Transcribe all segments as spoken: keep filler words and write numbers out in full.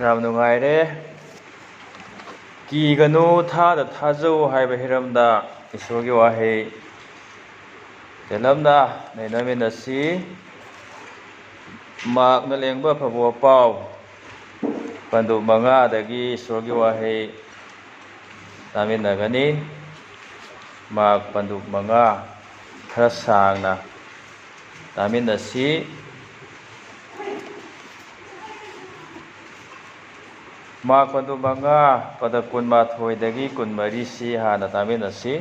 ꯌꯥꯝ ꯅꯨꯡꯉꯥꯏꯔꯦ꯫ "ꯀꯤꯒꯅꯨ, ꯊꯥꯗ ꯊꯥꯖꯧ" ꯍꯥꯏꯕ ꯍꯤꯔꯝꯗ ꯏꯁꯣꯔꯒꯤ ꯋꯥꯍꯩ ꯇꯦꯜꯂꯞꯅ ꯅꯩꯅꯃꯤꯟꯅꯁꯤ꯫ ꯃꯥꯔꯛꯅ ꯂꯦꯡꯕ ꯑꯐꯕ ꯋꯥꯄꯥꯎ, ꯄꯟꯗꯨꯞ ꯃꯉꯥꯗꯒꯤ ꯏꯁꯣꯔꯒꯤ ꯋꯥꯍꯩ ꯇꯥꯃꯤꯟꯅꯒꯅꯤ꯫ ꯃꯥꯔꯛ ꯄꯟꯗꯨꯞ ꯃꯉꯥ ꯈꯔ ꯁꯥꯡꯅ ꯇꯥꯃꯤꯟꯅꯁꯤ꯫ ꯃꯥꯔꯛ ꯄꯟꯗꯨꯞ ꯃꯉꯥ, ꯄꯗ ꯀꯨꯟꯃꯥꯊꯣꯏꯗꯒꯤ ꯀꯨꯟꯃꯔꯤꯁꯤ ꯍꯥꯟꯅ ꯇꯥꯃꯤꯟꯅꯁꯤ꯫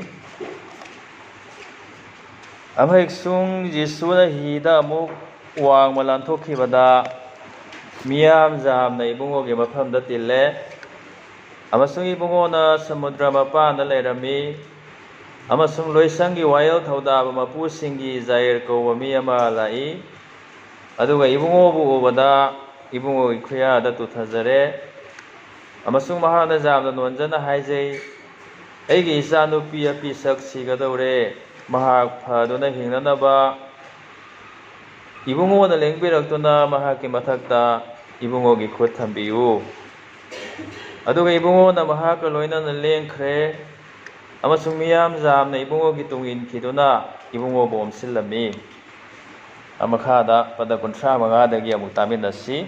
ꯑꯃꯍꯦꯛꯁꯨꯡ ꯖꯤꯁꯨꯅ ꯍꯤꯗ ꯑꯃꯨꯛ ꯋꯥꯡꯃ ꯂꯥꯟꯊꯣꯛꯈꯤꯕꯗ, ꯃꯤꯌꯥꯝ ꯌꯥꯝꯅ ꯏꯕꯨꯡꯉꯣꯒꯤ ꯃꯐꯝꯗ ꯇꯤꯜꯂꯦ, ꯑꯃꯁꯨꯡ ꯏꯕꯨꯡꯉꯣꯅ ꯁꯃꯨꯗ꯭ꯔ ꯃꯄꯥꯟꯗ ꯂꯩꯔꯝꯃꯤ꯫ ꯑꯃꯁꯨꯡ ꯂꯣꯏꯁꯪꯒꯤ ꯋꯥꯌꯦꯜ ꯊꯧꯗꯥꯕ ꯃꯄꯨꯁꯤꯡꯒꯤ ꯖꯥꯏꯔ ꯀꯧꯕ ꯃꯤ ꯑꯃ ꯂꯥꯛꯏ, ꯑꯗꯨꯒ ꯏꯕꯨꯡꯉꯣꯕꯨ ꯎꯕꯗ ꯏꯕꯨꯡꯉꯣꯒꯤ ꯈꯨꯌꯥꯗ ꯇꯨꯊꯖꯔꯦ꯫ ꯑꯃꯁꯨꯡ ꯃꯍꯥꯛꯅ ꯌꯥꯝꯅ ꯅꯣꯟꯖꯅ ꯍꯥꯏꯖꯩ, "ꯑꯩꯒꯤ ꯏꯆꯥꯅꯨꯄꯤ ꯑꯄꯤꯁꯛ ꯁꯤꯒꯗꯧꯔꯦ꯫ ꯃꯍꯥꯛ ꯐꯗꯨꯅ ꯍꯤꯡꯅꯅꯕ ꯏꯕꯨꯡꯉꯣꯅ ꯂꯦꯡꯕꯤꯔꯛꯇꯨꯅ ꯃꯍꯥꯛꯀꯤ ꯃꯊꯛꯇ ꯏꯕꯨꯡꯉꯣꯒꯤ ꯈꯨꯠ ꯊꯝꯕꯤꯌꯨ"꯫ ꯑꯗꯨꯒ ꯏꯕꯨꯡꯉꯣꯅ ꯃꯍꯥꯛꯀ ꯂꯣꯏꯅꯅ ꯂꯦꯡꯈ꯭ꯔꯦ, ꯑꯃꯁꯨꯡ ꯃꯤꯌꯥꯝ ꯌꯥꯝꯅ ꯏꯕꯨꯡꯉꯣꯒꯤ ꯇꯨꯡ ꯏꯟꯈꯤꯗꯨꯅ ꯏꯕꯨꯡꯉꯣꯕꯨ ꯑꯣꯝꯁꯤꯜꯂꯝꯃꯤ꯫ ꯃꯈꯥꯗ ꯄꯗ ꯀꯨꯟꯊ꯭ꯔꯥ ꯃꯉꯥꯗꯒꯤ ꯑꯃꯨꯛ ꯇꯥꯃꯤꯟꯅꯁꯤ꯫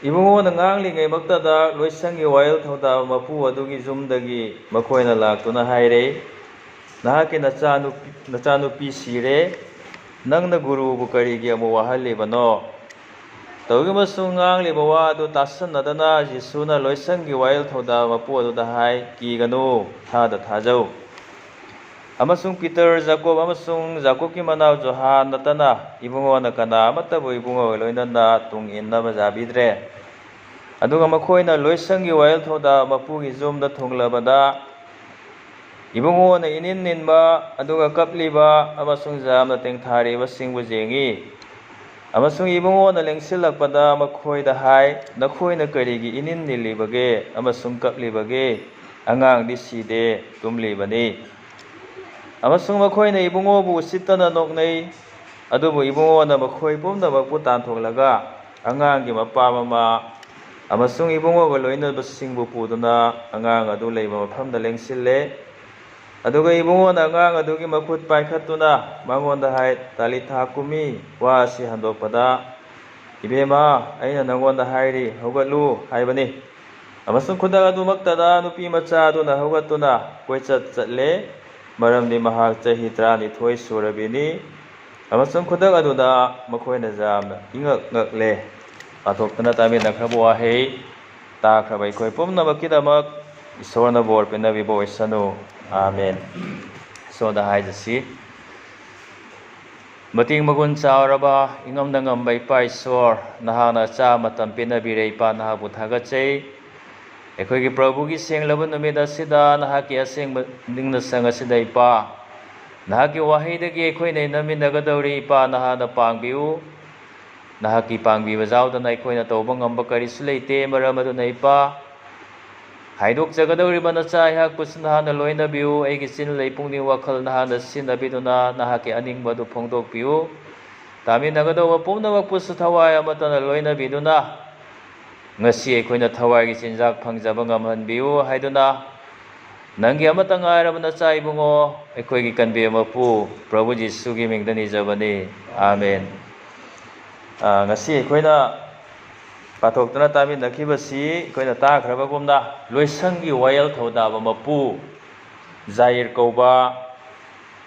ꯏꯕꯨꯡꯉꯣꯅ ꯉꯥꯡꯂꯤꯉꯩꯃꯛꯇꯗ ꯂꯣꯏꯁꯪꯒꯤ ꯋꯥꯌꯦꯜ ꯊꯧꯗꯥꯕ ꯃꯄꯨ ꯑꯗꯨꯒꯤ ꯌꯨꯝꯗꯒꯤ ꯃꯈꯣꯏꯅ ꯂꯥꯛꯇꯨꯅ ꯍꯥꯏꯔꯦ, "ꯅꯍꯥꯛꯀꯤ ꯅꯆꯥꯅꯨꯄꯤ, ꯅꯆꯥꯅꯨꯄꯤ ꯁꯤꯔꯦ꯫ ꯅꯪꯅ ꯒꯨꯔꯨꯕꯨ ꯀꯔꯤꯒꯤ ꯑꯃꯨꯛ ꯋꯥꯍꯜꯂꯤꯕꯅꯣ?" ꯇꯧꯏ ꯑꯃꯁꯨꯡ ꯉꯥꯡꯂꯤꯕ ꯋꯥ ꯑꯗꯨ ꯇꯥꯁꯟꯅꯗꯅ ꯖꯤꯁꯨꯅ ꯂꯣꯏꯁꯪꯒꯤ ꯋꯥꯌꯦꯜ ꯊꯧꯗꯥꯕ ꯃꯄꯨ ꯑꯗꯨꯗ ꯍꯥꯏ, "ꯀꯤꯒꯅꯨ, ꯊꯥꯗ ꯊꯥꯖꯧ"꯫ ꯑꯃꯁꯨꯡ ꯄꯤꯇꯔ, ꯖꯥꯀꯣꯕ ꯑꯃꯁꯨꯡ ꯖꯥꯀꯣꯕꯀꯤ ꯃꯅꯥꯎ ꯖꯣꯍꯥꯟ ꯅꯠꯇꯅ ꯏꯕꯨꯡꯉꯣꯅ ꯀꯅꯥ ꯑꯃꯠꯇꯕꯨ ꯏꯕꯨꯡꯉꯣꯒ ꯂꯣꯏꯅꯅ ꯇꯨꯡ ꯏꯟꯅꯕ ꯌꯥꯕꯤꯗ꯭ꯔꯦ꯫ ꯑꯗꯨꯒ ꯃꯈꯣꯏꯅ ꯂꯣꯏꯁꯪꯒꯤ ꯋꯥꯌꯦꯜ ꯊꯧꯗꯥꯕ ꯃꯄꯨꯒꯤ ꯌꯨꯝꯗ ꯊꯨꯡꯂꯕꯗ, ꯏꯕꯨꯡꯉꯣꯅ ꯏꯅꯤꯟ ꯅꯤꯟꯕ ꯑꯗꯨꯒ ꯀꯞꯂꯤꯕ ꯑꯃꯁꯨꯡ ꯌꯥꯝꯅ ꯇꯦꯡꯊꯥꯔꯤꯕꯁꯤꯡꯕꯨ ꯌꯦꯡꯉꯤ꯫ ꯑꯃꯁꯨꯡ ꯏꯕꯨꯡꯉꯣꯅ ꯂꯦꯡꯁꯤꯜꯂꯛꯄꯗ ꯃꯈꯣꯏꯗ ꯍꯥꯏ, "ꯅꯈꯣꯏꯅ ꯀꯔꯤꯒꯤ ꯏꯅꯤꯟ ꯅꯤꯜꯂꯤꯕꯒꯦ ꯑꯃꯁꯨꯡ ꯀꯞꯂꯤꯕꯒꯦ? ꯑꯉꯥꯡꯗꯤ ꯁꯤꯗꯦ, ꯇꯨꯝꯂꯤꯕꯅꯤ"꯫ ꯑꯃꯁꯨꯡ ꯃꯈꯣꯏꯅ ꯏꯕꯨꯡꯉꯣꯕꯨ ꯎꯁꯤꯠꯇꯅ ꯅꯣꯛꯅꯩ꯫ ꯑꯗꯨꯕꯨ ꯏꯕꯨꯡꯉꯣꯅ ꯃꯈꯣꯏ ꯄꯨꯝꯅꯃꯛꯄꯨ ꯇꯥꯟꯊꯣꯛꯂꯒ, ꯑꯉꯥꯡꯒꯤ ꯃꯄꯥ ꯃꯃꯥ ꯑꯃꯁꯨꯡ ꯏꯕꯨꯡꯉꯣꯒ ꯂꯣꯏꯅꯕꯁꯤꯡꯕꯨ ꯄꯨꯗꯨꯅ ꯑꯉꯥꯡ ꯑꯗꯨ ꯂꯩꯕ ꯃꯐꯝꯗ ꯂꯦꯡꯁꯤꯜꯂꯦ꯫ ꯑꯗꯨꯒ ꯏꯕꯨꯡꯉꯣꯅ ꯑꯉꯥꯡ ꯑꯗꯨꯒꯤ ꯃꯈꯨꯠ ꯄꯥꯏꯈꯠꯇꯨꯅ ꯃꯉꯣꯟꯗ ꯍꯥꯏ, "ꯇꯥꯂꯤꯊꯥ ꯀꯨꯃꯤ", ꯋꯥ ꯑꯁꯤ ꯍꯟꯗꯣꯛꯄꯗ, "ꯏꯕꯦꯝꯃ, ꯑꯩꯅ ꯅꯉꯣꯟꯗ ꯍꯥꯏꯔꯤ, ꯍꯧꯒꯠꯂꯨ" ꯍꯥꯏꯕꯅꯤ꯫ ꯑꯃꯁꯨꯡ ꯈꯨꯗꯛ ꯑꯗꯨꯃꯛꯇꯗ ꯅꯨꯄꯤ ꯃꯆꯥ ꯑꯗꯨꯅ ꯍꯧꯒꯠꯇꯨꯅ ꯀꯣꯏꯆꯠ ꯆꯠꯂꯦ, ꯃꯔꯝꯗꯤ ꯃꯍꯥꯛ ꯆꯍꯤ ꯇꯔꯥꯅꯤꯊꯣꯏ ꯁꯨꯔꯕꯤꯅꯤ꯫ ꯑꯃꯁꯨꯡ ꯈꯨꯗꯛ ꯑꯗꯨꯗ ꯃꯈꯣꯏꯅ ꯌꯥꯝꯅ ꯏꯉꯛ ꯉꯛꯂꯦ꯫ ꯄꯥꯊꯣꯛꯇꯨꯅ ꯇꯥꯃꯤꯟꯅꯈ꯭ꯔꯕ ꯋꯥꯍꯩ ꯇꯥꯈ꯭ꯔꯕ ꯑꯩꯈꯣꯏ ꯄꯨꯝꯅꯃꯛꯀꯤꯗꯃꯛ ꯏꯁꯣꯔꯅ ꯕꯣꯔ ꯄꯤꯅꯕꯤꯕ ꯑꯣꯏꯁꯅꯨ꯫ ꯑꯥꯃꯦꯟ꯫ ꯏꯁꯣꯔꯗ ꯍꯥꯏꯖꯁꯤ꯫ ꯃꯇꯤꯛ ꯃꯒꯨꯟ ꯆꯥꯎꯔꯕ, ꯏꯉꯝꯗ ꯉꯝꯕ ꯏꯄꯥ ꯏꯁꯣꯔ, ꯅꯍꯥꯛꯅ ꯑꯆꯥ ꯃꯇꯝ ꯄꯤꯅꯕꯤꯔꯦ, ꯏꯄꯥ, ꯅꯍꯥꯛꯄꯨ ꯊꯥꯒꯠꯆꯩ꯫ ꯑꯩꯈꯣꯏꯒꯤ ꯄ꯭ꯔꯚꯨꯒꯤ ꯁꯦꯡꯂꯕ ꯅꯨꯃꯤꯠ ꯑꯁꯤꯗ ꯅꯍꯥꯛꯀꯤ ꯑꯁꯦꯡꯕ ꯅꯤꯡꯅ ꯁꯪ ꯑꯁꯤꯗ, ꯏꯄꯥ, ꯅꯍꯥꯛꯀꯤ ꯋꯥꯍꯩꯗꯒꯤ ꯑꯩꯈꯣꯏꯅ ꯏꯟꯅꯃꯤꯟꯅꯒꯗꯧꯔꯤ, ꯏꯄꯥ, ꯅꯍꯥꯛꯅ ꯄꯥꯡꯕꯤꯌꯨ꯫ ꯅꯍꯥꯛꯀꯤ ꯄꯥꯡꯕꯤꯕ ꯌꯥꯎꯗꯅ ꯑꯩꯈꯣꯏꯅ ꯇꯧꯕ ꯉꯝꯕ ꯀꯔꯤꯁꯨ ꯂꯩꯇꯦ꯫ ꯃꯔꯝ ꯑꯗꯨꯅ, ꯏꯄꯥ, ꯍꯥꯏꯗꯣꯛꯆꯒꯗꯧꯔꯤꯕ ꯅꯆꯥ ꯑꯩꯍꯥꯛꯄꯨꯁꯨ ꯅꯍꯥꯛꯅ ꯂꯣꯏꯅꯕꯤꯌꯨ꯫ ꯑꯩꯒꯤ ꯆꯤꯟ, ꯂꯩ, ꯄꯨꯛꯅꯤꯡ, ꯋꯥꯈꯜ ꯅꯍꯥꯛꯅ ꯁꯤꯖꯤꯟꯅꯕꯤꯗꯨꯅ ꯅꯍꯥꯛꯀꯤ ꯑꯅꯤꯡꯕ ꯑꯗꯨ ꯐꯣꯡꯗꯣꯛꯄꯤꯌꯨ꯫ ꯇꯥꯃꯤꯟꯅꯒꯗꯧꯕ ꯄꯨꯝꯅꯃꯛꯄꯨꯁꯨ ꯊꯋꯥꯏ ꯑꯃꯠꯇꯅ ꯂꯣꯏꯅꯕꯤꯗꯨꯅ ꯉꯁꯤ ꯑꯩꯈꯣꯏꯅ ꯊꯋꯥꯏꯒꯤ ꯆꯤꯟꯖꯥꯛ ꯐꯪꯖꯕ ꯉꯝꯍꯟꯕꯤꯌꯨ ꯍꯥꯏꯗꯨꯅ, ꯅꯪꯒꯤ ꯑꯃꯠꯇ ꯉꯥꯏꯔꯕ ꯅꯆꯥ ꯏꯕꯨꯡꯉꯣ, ꯑꯩꯈꯣꯏꯒꯤ ꯀꯟꯕꯤꯕ ꯃꯄꯨ ꯄ꯭ꯔꯚꯨ ꯖꯤꯁꯨꯒꯤ ꯃꯤꯡꯗ ꯅꯤꯖꯕꯅꯤ꯫ ꯑꯥꯃꯦꯟ꯫ ꯑ, ꯉꯁꯤ ꯑꯩꯈꯣꯏꯅ ꯄꯥꯊꯣꯛꯇꯨꯅ ꯇꯥꯃꯤꯟꯅꯈꯤꯕꯁꯤ ꯑꯩꯈꯣꯏꯅ ꯇꯥꯈ꯭ꯔꯕꯒꯨꯝꯅ, ꯂꯣꯏꯁꯪꯒꯤ ꯋꯥꯌꯦꯜ ꯊꯧꯗꯥꯕ ꯃꯄꯨ ꯖꯥꯏꯔ ꯀꯧꯕ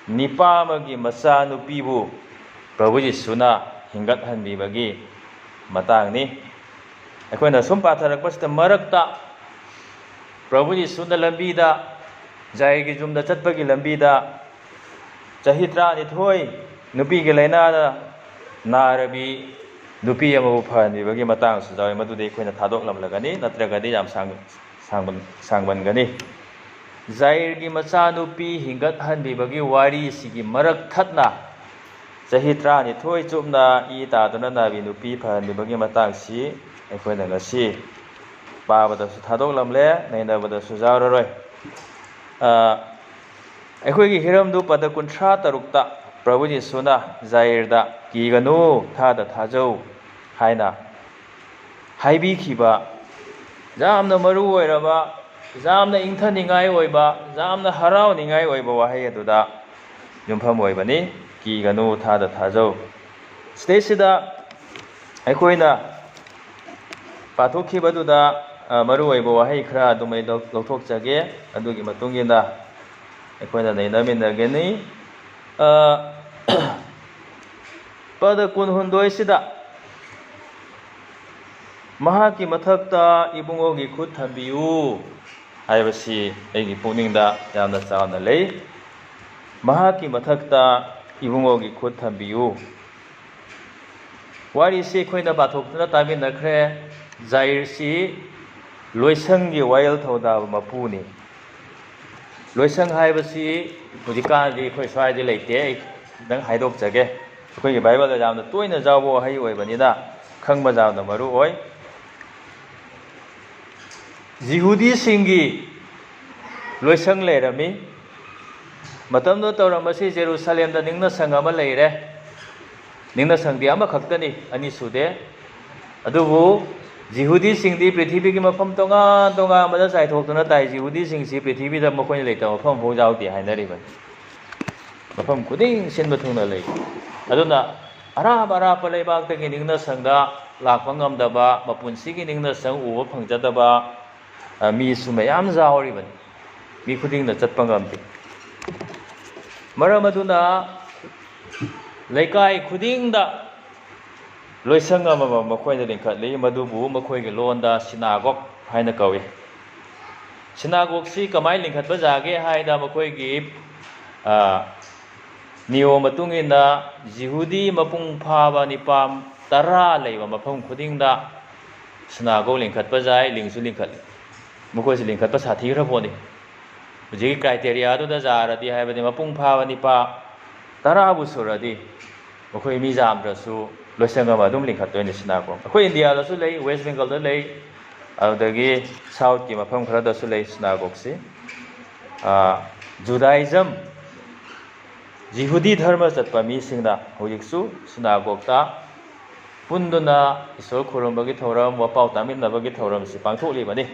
ꯅꯤꯄꯥ ꯑꯃꯒꯤ ꯃꯆꯥꯅꯨꯄꯤꯕꯨ ꯄ꯭ꯔꯚꯨ ꯖꯤꯁꯨꯅ ꯍꯤꯡꯒꯠꯍꯟꯕꯤꯕꯒꯤ ꯃꯇꯥꯡꯅꯤ꯫ ꯑꯩꯈꯣꯏꯅ ꯁꯨꯝ ꯄꯥꯊꯔꯛꯄꯁꯤꯗ, ꯃꯔꯛꯇ ꯄ꯭ꯔꯚꯨ ꯖꯤꯁꯨꯅ ꯂꯝꯕꯤꯗ, ꯖꯥꯏꯔꯒꯤ ꯌꯨꯝꯗ ꯆꯠꯄꯒꯤ ꯂꯝꯕꯤꯗ, ꯆꯍꯤ ꯇꯔꯥꯅꯤꯊꯣꯏ ꯅꯨꯄꯤꯒꯤ ꯂꯥꯏꯅꯥꯅ ꯅꯥꯔꯕꯤ ꯅꯨꯄꯤ ꯑꯃꯕꯨ ꯐꯍꯟꯕꯤꯕꯒꯤ ꯃꯇꯥꯡꯁꯨ ꯌꯥꯎꯏ꯫ ꯃꯗꯨꯗꯤ ꯑꯩꯈꯣꯏꯅ ꯊꯥꯗꯣꯛꯂꯝꯂꯒꯅꯤ, ꯅꯠꯇ꯭ꯔꯒꯗꯤ ꯌꯥꯝ ꯁꯥꯡ-, ꯁꯥꯡꯃꯟ-, ꯁꯥꯡꯃꯟꯒꯅꯤ꯫ ꯖꯥꯏꯔꯒꯤ ꯃꯆꯥꯅꯨꯄꯤ ꯍꯤꯡꯒꯠꯍꯟꯕꯤꯕꯒꯤ ꯋꯥꯔꯤꯁꯤꯒꯤ ꯃꯔꯛ ꯊꯠꯅ, ꯆꯍꯤ ꯇꯔꯥꯅꯤꯊꯣꯏ ꯆꯨꯞꯅ ꯏ ꯇꯥꯗꯨꯅ ꯅꯥꯕꯤ ꯅꯨꯄꯤ ꯐꯍꯟꯕꯤꯕꯒꯤ ꯃꯇꯥꯡꯁꯤ ꯑꯩꯈꯣꯏꯅ ꯉꯁꯤ ꯄꯥꯕꯗꯁꯨ ꯊꯥꯗꯣꯛꯂꯝꯂꯦ, ꯅꯩꯅꯕꯗꯁꯨ ꯌꯥꯎꯔꯔꯣꯏ꯫ ꯑ, ꯑꯩꯈꯣꯏꯒꯤ ꯍꯤꯔꯝꯗꯨ ꯄꯗ ꯀꯨꯟꯊ꯭ꯔꯥ ꯇꯔꯨꯛꯇ ꯄ꯭ꯔꯚꯨ ꯖꯤꯁꯨꯅ ꯖꯥꯏꯔꯗ, "ꯀꯤꯒꯅꯨ, ꯊꯥꯗ ꯊꯥꯖꯧ" ꯍꯥꯏꯅ ꯍꯥꯏꯕꯤꯈꯤꯕ ꯌꯥꯝꯅ ꯃꯔꯨ ꯑꯣꯏꯔꯕ, ꯌꯥꯝꯅ ꯏꯪꯊꯅꯤꯡꯉꯥꯏ ꯑꯣꯏꯕ, ꯌꯥꯝꯅ ꯍꯔꯥꯎꯅꯤꯡꯉꯥꯏ ꯑꯣꯏꯕ ꯋꯥꯍꯩ ꯑꯗꯨꯗ ꯌꯨꯝꯐꯝ ꯑꯣꯏꯕꯅꯤ꯫ ꯀꯤꯒꯅꯨ, ꯊꯥꯗ ꯊꯥꯖꯧ꯫ ꯁꯤꯗꯩꯁꯤꯗ ꯑꯩꯈꯣꯏꯅ ꯄꯥꯊꯣꯛꯈꯤꯕꯗꯨꯗ, ꯑ, ꯃꯔꯨꯑꯣꯏꯕ ꯋꯥꯍꯩ ꯈꯔ ꯑꯗꯨꯝ ꯑꯩ ꯂꯧ-, ꯂꯧꯊꯣꯛꯆꯒꯦ꯫ ꯑꯗꯨꯒꯤ ꯃꯇꯨꯡ ꯏꯟꯅ ꯑꯩꯈꯣꯏꯅ ꯅꯩꯅꯃꯤꯟꯅꯒꯅꯤ꯫ ꯑ, ꯄꯗ ꯀꯨꯟꯍꯨꯝꯗꯣꯏꯁꯤꯗ "ꯃꯍꯥꯛꯀꯤ ꯃꯊꯛꯇ ꯏꯕꯨꯡꯉꯣꯒꯤ ꯈꯨꯠ ꯊꯝꯕꯤꯌꯨ" ꯍꯥꯏꯕꯁꯤ ꯑꯩꯒꯤ ꯄꯨꯛꯅꯤꯡꯗ ꯌꯥꯝꯅ ꯆꯥꯎꯅ ꯂꯩ꯫ "ꯃꯍꯥꯛꯀꯤ ꯃꯊꯛꯇ ꯏꯕꯨꯡꯉꯣꯒꯤ ꯈꯨꯠ ꯊꯝꯕꯤꯌꯨ"꯫ ꯋꯥꯔꯤꯁꯤ ꯑꯩꯈꯣꯏꯅ ꯄꯥꯊꯣꯛꯇꯨꯅ ꯇꯥꯃꯤꯟꯅꯈ꯭ꯔꯦ꯫ ꯖꯥꯏꯔꯁꯤ ꯂꯣꯏꯁꯪꯒꯤ ꯋꯥꯌꯦꯜ ꯊꯧꯗꯥꯕ ꯃꯄꯨꯅꯤ꯫ ꯂꯣꯏꯁꯪ ꯍꯥꯏꯕꯁꯤ ꯍꯧꯖꯤꯛꯀꯥꯟꯗꯤ ꯑꯩꯈꯣꯏ ꯁ꯭ꯋꯥꯏꯗ ꯂꯩꯇꯦ꯫ ꯑꯩ ꯈꯤꯇꯪ ꯍꯥꯏꯗꯣꯛꯆꯒꯦ꯫ ꯑꯩꯈꯣꯏꯒꯤ ꯕꯥꯏꯕꯜꯗ ꯌꯥꯝꯅ ꯇꯣꯏꯅ ꯌꯥꯎꯕ ꯋꯥꯍꯩ ꯑꯣꯏꯕꯅꯤꯅ ꯈꯪꯕ ꯌꯥꯝꯅ ꯃꯔꯨ ꯑꯣꯏ꯫ ꯖꯤꯍꯨꯗꯤꯁꯤꯡꯒꯤ ꯂꯣꯏꯁꯪ ꯂꯩꯔꯝꯃꯤ꯫ ꯃꯇꯝꯗꯨꯗ ꯇꯧꯔꯝꯕꯁꯤ ꯖꯦꯔꯨꯁꯂꯦꯝꯗ ꯅꯤꯡꯅꯁꯪ ꯑꯃ ꯂꯩꯔꯦ꯫ ꯅꯤꯡꯅꯁꯪꯗꯤ ꯑꯃꯈꯛꯇꯅꯤ, ꯑꯅꯤ ꯁꯨꯗꯦ꯫ ꯑꯗꯨꯕꯨ ꯖꯤꯍꯨꯗꯤꯁꯤꯡꯗꯤ ꯄ꯭ꯔꯤꯊꯤꯕꯤꯒꯤ ꯃꯐꯝ ꯇꯣꯉꯥꯟ ꯇꯣꯉꯥꯟꯕꯗ ꯆꯥꯏꯊꯣꯛꯇꯨꯅ ꯇꯥꯏ꯫ ꯖꯤꯍꯨꯗꯤꯁꯤꯡꯁꯤ ꯄ꯭ꯔꯤꯊꯤꯕꯤꯗ ꯃꯈꯣꯏꯅ ꯂꯩꯇꯕ ꯃꯐꯝ ꯑꯃꯐꯥꯎ ꯌꯥꯎꯗꯦ ꯍꯥꯏꯅꯔꯤꯕꯅꯤ꯫ ꯃꯐꯝ ꯈꯨꯗꯤꯡ ꯁꯤꯟꯕ ꯊꯨꯡꯅ ꯂꯩ꯫ ꯑꯗꯨꯅ ꯑꯔꯥꯞ ꯑꯔꯥꯞꯄ ꯂꯩꯕꯥꯛꯇꯒꯤ ꯅꯤꯡꯅꯁꯪꯗ ꯂꯥꯛꯄ ꯉꯝꯗꯕ, ꯃꯄꯨꯟꯁꯤꯒꯤ ꯅꯤꯡꯅꯁꯪ ꯎꯕ ꯐꯪꯖꯗꯕ, ꯑ, ꯃꯤꯁꯨ ꯃꯌꯥꯝ ꯌꯥꯎꯔꯤꯕꯅꯤ꯫ ꯃꯤ ꯈꯨꯗꯤꯡꯅ ꯆꯠꯄ ꯉꯝꯗꯦ꯫ ꯃꯔꯝ ꯑꯗꯨꯅ ꯂꯩꯀꯥꯏ ꯈꯨꯗꯤꯡꯗ ꯂꯣꯏꯁꯪ ꯑꯃꯃꯝ ꯃꯈꯣꯏꯅ ꯂꯤꯡꯈꯠꯂꯤ, ꯃꯗꯨꯕꯨ ꯃꯈꯣꯏꯒꯤ ꯂꯣꯟꯗ ꯁꯤꯅꯥꯒꯣꯒ ꯍꯥꯏꯅ ꯀꯧꯏ꯫ ꯁꯤꯅꯥꯒꯣꯒꯁꯤ ꯀꯃꯥꯏꯅ ꯂꯤꯡꯈꯠꯄ ꯌꯥꯒꯦ ꯍꯥꯏꯗ, ꯃꯈꯣꯏꯒꯤ, ꯑ, ꯅꯤꯌꯣꯝ ꯃꯇꯨꯡ ꯏꯟꯅ ꯖꯤꯍꯨꯗꯤ ꯃꯄꯨꯡ ꯐꯥꯕ ꯅꯤꯄꯥ ꯇꯔꯥ ꯂꯩꯕ ꯃꯐꯝ ꯈꯨꯗꯤꯡꯗ ꯁꯤꯅꯥꯒꯣꯒ ꯂꯤꯡꯈꯠꯄ ꯌꯥꯏ, ꯂꯤꯡꯁꯨ ꯂꯤꯡꯈꯠꯂꯤ꯫ ꯃꯈꯣꯏꯁꯤ ꯂꯤꯡꯈꯠꯄ ꯁꯥꯊꯤꯈ꯭ꯔ ꯄꯣꯠꯅꯤ꯫ ꯍꯧꯖꯤꯛꯀꯤ criteria ꯗꯨꯗ ꯌꯥꯔꯗꯤ, ꯍꯥꯏꯕꯗꯤ ꯃꯄꯨꯡ ꯐꯥꯕ ꯅꯤꯄꯥ ꯇꯔꯥꯕꯨ ꯁꯨꯔꯗꯤ, ꯃꯈꯣꯏ ꯃꯤ ꯌꯥꯝꯗ꯭ꯔꯁꯨ ꯂꯣꯏꯁꯪ ꯑꯃ ꯑꯗꯨꯝ ꯂꯤꯡꯈꯠꯇꯣꯏꯅꯤ ꯁꯤꯅꯥꯒꯣꯒ꯫ ꯑꯩꯈꯣꯏ ꯏꯟꯗꯤꯌꯥꯗꯁꯨ ꯂꯩ, ꯋꯦꯁ ꯕꯦꯡꯒꯜꯗ ꯂꯩ, ꯑꯗꯨꯗꯒꯤ ꯁꯥꯎꯠꯀꯤ ꯃꯐꯝ ꯈꯔꯗꯁꯨ ꯂꯩ ꯁꯤꯅꯥꯒꯣꯒꯁꯤ꯫ ꯑꯥ, ꯖꯨꯗꯥꯏꯖꯝ, ꯖꯤꯍꯨꯗꯤ ꯙꯔꯃ ꯆꯠꯄ ꯃꯤꯁꯤꯡꯅ ꯍꯧꯖꯤꯛꯁꯨ ꯁꯤꯅꯥꯒꯣꯒꯇ ꯄꯨꯟꯗꯨꯅ ꯏꯁꯣꯔ ꯈꯨꯔꯨꯝꯕꯒꯤ ꯊꯧꯔꯝ, ꯋꯥꯄꯥꯎ ꯇꯥꯃꯤꯟꯅꯕꯒꯤ ꯊꯧꯔꯝꯁꯤ ꯄꯥꯡꯊꯣꯛꯂꯤꯕꯅꯤ꯫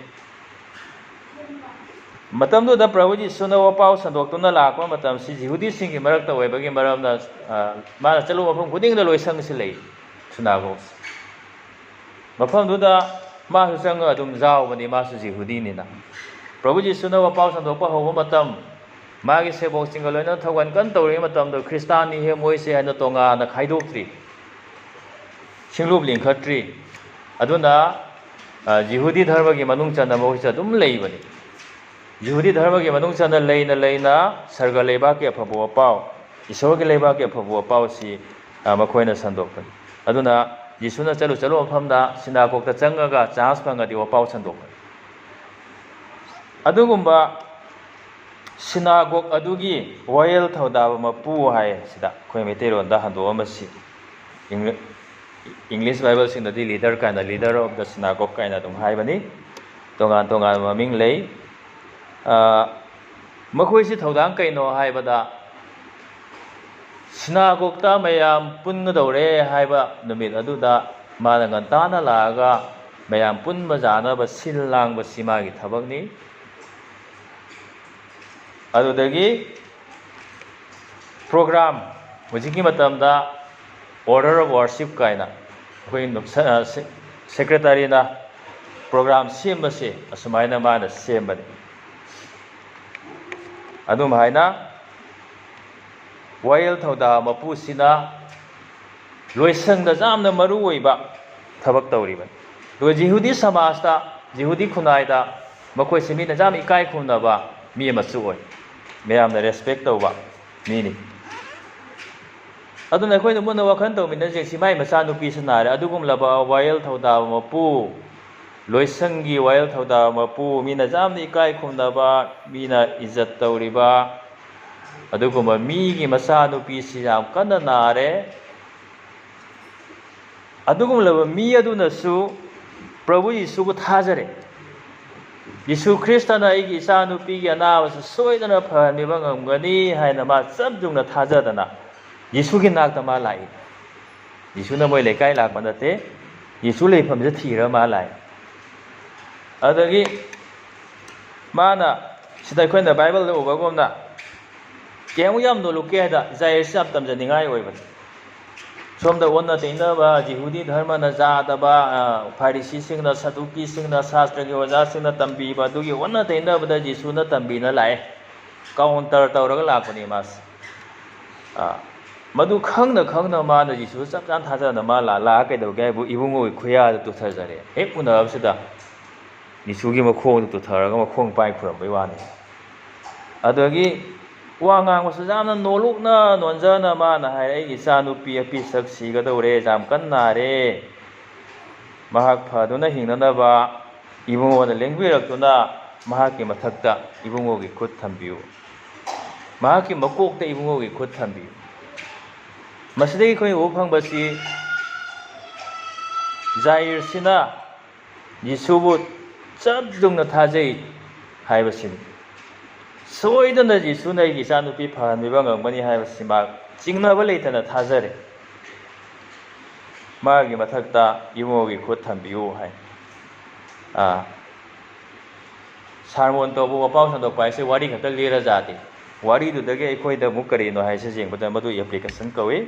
ꯃꯇꯝꯗꯨꯗ ꯄ꯭ꯔꯚꯨ ꯖꯤꯁꯨꯅ ꯋꯥꯄꯥꯎ ꯁꯟꯗꯣꯛꯇꯨꯅ ꯂꯥꯛꯄ ꯃꯇꯝꯁꯤ ꯖꯤꯍꯨꯗꯤꯁꯤꯡꯒꯤ ꯃꯔꯛꯇ ꯑꯣꯏꯕꯒꯤ ꯃꯔꯝꯅ, ꯑ, ꯃꯥꯅ ꯆꯠꯂꯨꯕ ꯃꯐꯝ ꯈꯨꯗꯤꯡꯗ ꯂꯣꯏꯁꯪꯁꯤ ꯂꯩ, ꯁꯨꯅꯥꯒꯣꯒꯁꯤ꯫ ꯃꯐꯝꯗꯨꯗ ꯃꯥꯁꯨ ꯆꯪꯉꯒ ꯑꯗꯨꯝ ꯌꯥꯎꯕꯅꯤ, ꯃꯥꯁꯨ ꯖꯤꯍꯨꯗꯤꯅꯤꯅ꯫ ꯄ꯭ꯔꯚꯨ ꯖꯤꯁꯨꯅ ꯋꯥꯄꯥꯎ ꯁꯟꯗꯣꯛꯄ ꯍꯧꯕ ꯃꯇꯝ, ꯃꯥꯒꯤ ꯁꯦꯕꯣꯛꯁꯤꯡꯒ ꯂꯣꯏꯅ ꯊꯧꯒꯟ ꯀꯟꯅ ꯇꯧꯔꯤꯉꯩ ꯃꯇꯝꯗ ꯈ꯭ꯔꯤꯁꯇꯥꯟꯅꯤ ꯍꯦ ꯃꯣꯏꯁꯦ ꯍꯥꯏꯅ ꯇꯣꯉꯥꯟꯅ ꯈꯥꯏꯗꯣꯛꯇ꯭ꯔꯤ, ꯁꯤꯡꯂꯨꯞ ꯂꯤꯡꯈꯠꯇ꯭ꯔꯤ꯫ ꯑꯗꯨꯅ, ꯑ, ꯖꯤꯍꯨꯗꯤ ꯙꯔꯃꯒꯤ ꯃꯅꯨꯡ ꯆꯟꯅ ꯃꯈꯣꯏꯁꯨ ꯑꯗꯨꯝ ꯂꯩꯕꯅꯤ꯫ ꯖꯤꯍꯨꯗꯤ ꯙꯔꯃꯒꯤ ꯃꯅꯨꯡ ꯆꯟꯅ ꯂꯩꯅ ꯂꯩꯅ ꯁꯔꯒ ꯂꯩꯕꯥꯛꯀꯤ ꯑꯐꯕ ꯋꯥꯄꯥꯎ, ꯏꯁꯣꯔꯒꯤ ꯂꯩꯕꯥꯛꯀꯤ ꯑꯐꯕ ꯋꯥꯄꯥꯎꯁꯤ, ꯑ, ꯃꯈꯣꯏꯅ ꯁꯟꯗꯣꯛꯄꯅꯤ꯫ ꯑꯗꯨꯅ ꯖꯤꯁꯨꯅ ꯆꯠꯂꯨ ꯆꯠꯂꯨ ꯃꯐꯝꯗ ꯁꯤꯅꯥꯒꯣꯒꯇ ꯆꯪꯉꯒ ꯆꯥꯟꯁ ꯐꯪꯉꯗꯤ ꯋꯥꯄꯥꯎ ꯁꯟꯗꯣꯛꯄꯅꯤ꯫ ꯑꯗꯨꯒꯨꯝꯕ ꯁꯤꯅꯥꯒꯣꯒ ꯑꯗꯨꯒꯤ ꯋꯥꯌꯦꯜ ꯊꯧꯗꯥꯕ ꯃꯄꯨ ꯍꯥꯏ ꯁꯤꯗ ꯑꯩꯈꯣꯏ ꯃꯩꯇꯩꯂꯣꯟꯗ ꯍꯟꯗꯣꯛꯑꯝꯕꯁꯤ꯫ ꯏꯪꯂꯤ-, ꯏꯪꯂꯤꯁ ꯕꯥꯏꯕꯜꯁꯤꯡꯗꯗꯤ ꯂꯤꯗꯔ ꯀꯥꯏꯅ, leader of the synagogue ꯀꯥꯏꯅ ꯑꯗꯨꯝ ꯍꯥꯏꯕꯅꯤ꯫ ꯇꯣꯉꯥꯟ ꯇꯣꯉꯥꯟꯕ ꯃꯃꯤꯡ ꯂꯩ꯫ ꯑ, ꯃꯈꯣꯏꯁꯤ ꯊꯧꯗꯥꯡ ꯀꯩꯅꯣ ꯍꯥꯏꯕꯗ, ꯁꯤꯅꯥꯒꯣꯒꯇ ꯃꯌꯥꯝ ꯄꯨꯟꯒꯗꯧꯔꯦ ꯍꯥꯏꯕ ꯅꯨꯃꯤꯠ ꯑꯗꯨꯗ ꯃꯥꯅ ꯉꯟꯇꯥꯅ ꯂꯥꯛꯑꯒ ꯃꯌꯥꯝ ꯄꯨꯟꯕ ꯌꯥꯅꯕ ꯁꯤꯜ ꯂꯥꯡꯕꯁꯤ ꯃꯥꯒꯤ ꯊꯕꯛꯅꯤ꯫ ꯑꯗꯨꯗꯒꯤ ꯄ꯭ꯔꯣꯒ꯭ꯔꯥꯝ, ꯍꯧꯖꯤꯛꯀꯤ ꯃꯇꯝꯗ order of worship ꯀꯥꯏꯅ ꯑꯩꯈꯣꯏ ꯅꯨꯡꯁ-, ꯑ, ꯁꯦ-, ꯁꯦꯀ꯭ꯔꯦꯇꯔꯤꯅ ꯄ꯭ꯔꯣꯒ꯭ꯔꯥꯝ ꯁꯦꯝꯕꯁꯦ ꯑꯁꯨꯃꯥꯏꯅ ꯃꯥꯅ ꯁꯦꯝꯕꯅꯤ꯫ ꯑꯗꯨꯝ ꯍꯥꯏꯅ ꯋꯥꯌꯦꯜ ꯊꯧꯗꯥ ꯃꯄꯨꯁꯤꯅ ꯂꯣꯏꯁꯪꯗ ꯌꯥꯝꯅ ꯃꯔꯨ ꯑꯣꯏꯕ ꯊꯕꯛ ꯇꯧꯔꯤꯕꯅꯤ꯫ ꯑꯗꯨꯒ ꯖꯤꯍꯨꯗꯤ ꯁꯃꯥꯖꯇ, ꯖꯤꯍꯨꯗꯤ ꯈꯨꯟꯅꯥꯏꯗ ꯃꯈꯣꯏꯁꯤ ꯃꯤꯅ ꯌꯥꯝ ꯏꯀꯥꯏ ꯈꯨꯝꯅꯕ ꯃꯤ ꯑꯃꯁꯨ ꯑꯣꯏ, ꯃꯌꯥꯝꯅ respect ꯇꯧꯕ ꯃꯤꯅꯤ꯫ ꯑꯗꯨꯅ ꯑꯩꯈꯣꯏꯅ ꯃꯨꯟꯅ ꯋꯥꯈꯜ ꯇꯧꯃꯤꯟꯅꯁꯦ꯫ ꯁꯤ ꯃꯥꯏ ꯃꯆꯥꯅꯨꯄꯤꯁꯨ ꯅꯥꯔꯦ꯫ ꯑꯗꯨꯒꯨꯝꯂꯕ ꯋꯥꯌꯦꯜ ꯊꯧꯗꯥꯕ ꯃꯄꯨ, ꯂꯣꯏꯁꯪꯒꯤ ꯋꯥꯌꯦꯜ ꯊꯧꯗꯥꯕ ꯃꯄꯨ, ꯃꯤꯅ ꯌꯥꯝꯅ ꯏꯀꯥꯏ ꯈꯨꯝꯅꯕ, ꯃꯤꯅ ꯏꯖꯠ ꯇꯧꯔꯤꯕ, ꯑꯗꯨꯒꯨꯝꯕ ꯃꯤꯒꯤ ꯃꯆꯥꯅꯨꯄꯤꯁꯤ ꯌꯥꯝ ꯀꯟꯅ ꯅꯥꯔꯦ꯫ ꯑꯗꯨꯒꯨꯝꯂꯕ ꯃꯤ ꯑꯗꯨꯅꯁꯨ ꯄ꯭ꯔꯚꯨ ꯌꯤꯁꯨꯕꯨ ꯊꯥꯖꯔꯦ꯫ ꯌꯤꯁꯨ ꯈ꯭ꯔꯤꯁꯇꯅ ꯑꯩꯒꯤ ꯏꯆꯥꯅꯨꯄꯤꯒꯤ ꯑꯅꯥꯕꯁꯤ ꯁꯣꯏꯗꯅ ꯐꯍꯟꯕꯤꯕ ꯉꯝꯒꯅꯤ ꯍꯥꯏꯅ ꯃꯥ ꯆꯞ ꯌꯨꯡꯅ ꯊꯥꯖꯗꯅ ꯌꯤꯁꯨꯒꯤ ꯅꯥꯛꯇ ꯃꯥ ꯂꯥꯛꯏ꯫ ꯖꯤꯁꯨꯅ ꯃꯣꯏ ꯂꯩꯀꯥꯏ ꯂꯥꯛꯄ ꯅꯠꯇꯦ, ꯖꯤꯁꯨ ꯂꯩꯐꯝꯁꯦ ꯊꯤꯔ ꯃꯥ ꯂꯥꯛꯑꯦ꯫ ꯑꯗꯒꯤ ꯃꯥꯅ, ꯁꯤꯗ ꯑꯩꯈꯣꯏꯅ ꯕꯥꯏꯕꯜꯗ ꯎꯕꯒꯨꯝꯅ, ꯀꯌꯥꯃꯨꯛ ꯌꯥꯝ ꯅꯣꯂꯨꯛꯀꯦ ꯍꯥꯏꯗ, ꯖꯥꯏꯔꯁꯤ ꯌꯥꯝ ꯇꯝꯖꯅꯤꯡꯉꯥꯏ ꯑꯣꯏꯕꯅꯤ꯫ ꯁꯣꯝꯗ ꯑꯣꯟꯅ ꯇꯩꯅꯕ, ꯖꯤꯍꯨꯗꯤ ꯙꯔꯃꯅ ꯆꯥꯗꯕ, ꯑ, ꯐꯥꯔꯤꯁꯤꯁꯤꯡꯅ, ꯁꯗꯨꯀꯤꯁꯤꯡꯅ, ꯁꯥꯁꯇ꯭ꯔꯒꯤ ꯑꯣꯖꯥꯁꯤꯡꯅ ꯇꯝꯕꯤꯕ, ꯑꯗꯨꯒꯤ ꯑꯣꯟꯅ ꯇꯩꯅꯕꯗ ꯖꯤꯁꯨꯅ ꯇꯝꯕꯤꯅ ꯂꯥꯛꯑꯦ꯫ ꯀꯥꯎꯟꯇꯔ ꯇꯧꯔꯒ ꯂꯥꯛꯄꯅꯤ ꯃꯥꯁꯦ꯫ ꯑ, ꯃꯗꯨ ꯈꯪꯅ ꯈꯪꯅ ꯃꯥꯅ ꯖꯤꯁꯨ ꯆꯞ ꯆꯥꯅ ꯊꯥꯖꯅ ꯃꯥ ꯂꯥ-, ꯂꯥꯛꯑ ꯀꯩꯗꯧꯒꯦ ꯍꯥꯏꯕꯨ ꯏꯕꯨꯡꯉꯣꯒꯤ ꯈꯨꯌꯥꯗ ꯇꯨꯊꯖꯔꯦ꯫ ꯍꯦꯛ ꯎꯅꯕꯁꯤꯗ ꯖꯤꯁꯨꯒꯤ ꯃꯈꯣꯡꯗ ꯇꯨꯊꯔꯒ ꯃꯈꯣꯡ ꯄꯥꯏ ꯈꯨꯔꯝꯕꯩ ꯋꯥꯅꯤ꯫ ꯑꯗꯒꯤ ꯋꯥ ꯉꯥꯡꯕꯁꯨ ꯌꯥꯝꯅ ꯅꯣꯂꯨꯛꯅ ꯅꯣꯟꯖꯅ ꯃꯥꯅ ꯍꯥꯏꯔꯦ, "ꯑꯩꯒꯤ ꯏꯆꯥꯅꯨꯄꯤ ꯑꯄꯤꯁꯛ ꯁꯤꯒꯗꯧꯔꯦ, ꯌꯥꯝ ꯀꯟꯅ ꯅꯥꯔꯦ꯫ ꯃꯍꯥꯛ ꯐꯗꯨꯅ ꯍꯤꯡꯅꯅꯕ ꯏꯕꯨꯡꯉꯣꯅ ꯂꯦꯡꯕꯤꯔꯛꯇꯨꯅ ꯃꯍꯥꯛꯀꯤ ꯃꯊꯛꯇ ꯏꯕꯨꯡꯉꯣꯒꯤ ꯈꯨꯠ ꯊꯝꯕꯤꯌꯨ꯫ ꯃꯍꯥꯛꯀꯤ ꯃꯀꯣꯛꯇ ꯏꯕꯨꯡꯉꯣꯒꯤ ꯈꯨꯠ ꯊꯝꯕꯤꯌꯨ꯫" ꯃꯁꯤꯗꯒꯤ ꯑꯩꯈꯣꯏꯅ ꯎꯕ ꯐꯪꯕꯁꯤ, ꯖꯥꯏꯔꯁꯤꯅ ꯌꯤꯁꯨꯕꯨ ꯆꯞ ꯌꯨꯡꯅ ꯊꯥꯖꯩ ꯍꯥꯏꯕꯁꯤꯅꯤ꯫ ꯁꯣꯏꯗꯅ ꯌꯤꯁꯨꯅ ꯑꯩꯒꯤ ꯏꯆꯥꯅꯨꯄꯤ ꯐꯍꯟꯕꯤꯕ ꯉꯝꯒꯅꯤ ꯍꯥꯏꯕꯁꯤ ꯃꯥ ꯆꯤꯡꯅꯕ ꯂꯩꯇꯅ ꯊꯥꯖꯔꯦ꯫ ꯃꯥꯒꯤ ꯃꯊꯛꯇ ꯏꯕꯨꯡꯉꯣꯒꯤ ꯈꯨꯠ ꯊꯝꯕꯤꯌꯨ ꯍꯥꯏ꯫ ꯑꯥ, ꯁꯥꯔꯃꯣꯟ ꯇꯧꯕ, ꯋꯥꯄꯥꯎ ꯁꯟꯗꯣꯛꯄ ꯍꯥꯏꯁꯦ ꯋꯥꯔꯤ ꯈꯛꯇ ꯂꯤꯔ ꯖꯥꯠꯇꯦ꯫ ꯋꯥꯔꯤꯗꯨꯗꯒꯤ ꯑꯩꯈꯣꯏꯗ ꯑꯃꯨꯛ ꯀꯔꯤꯅꯣ ꯍꯥꯏꯁꯦ ꯌꯦꯡꯕꯗ ꯃꯗꯨ ꯑꯦꯄ꯭ꯂꯤꯀꯦꯁꯟ ꯀꯧꯏ꯫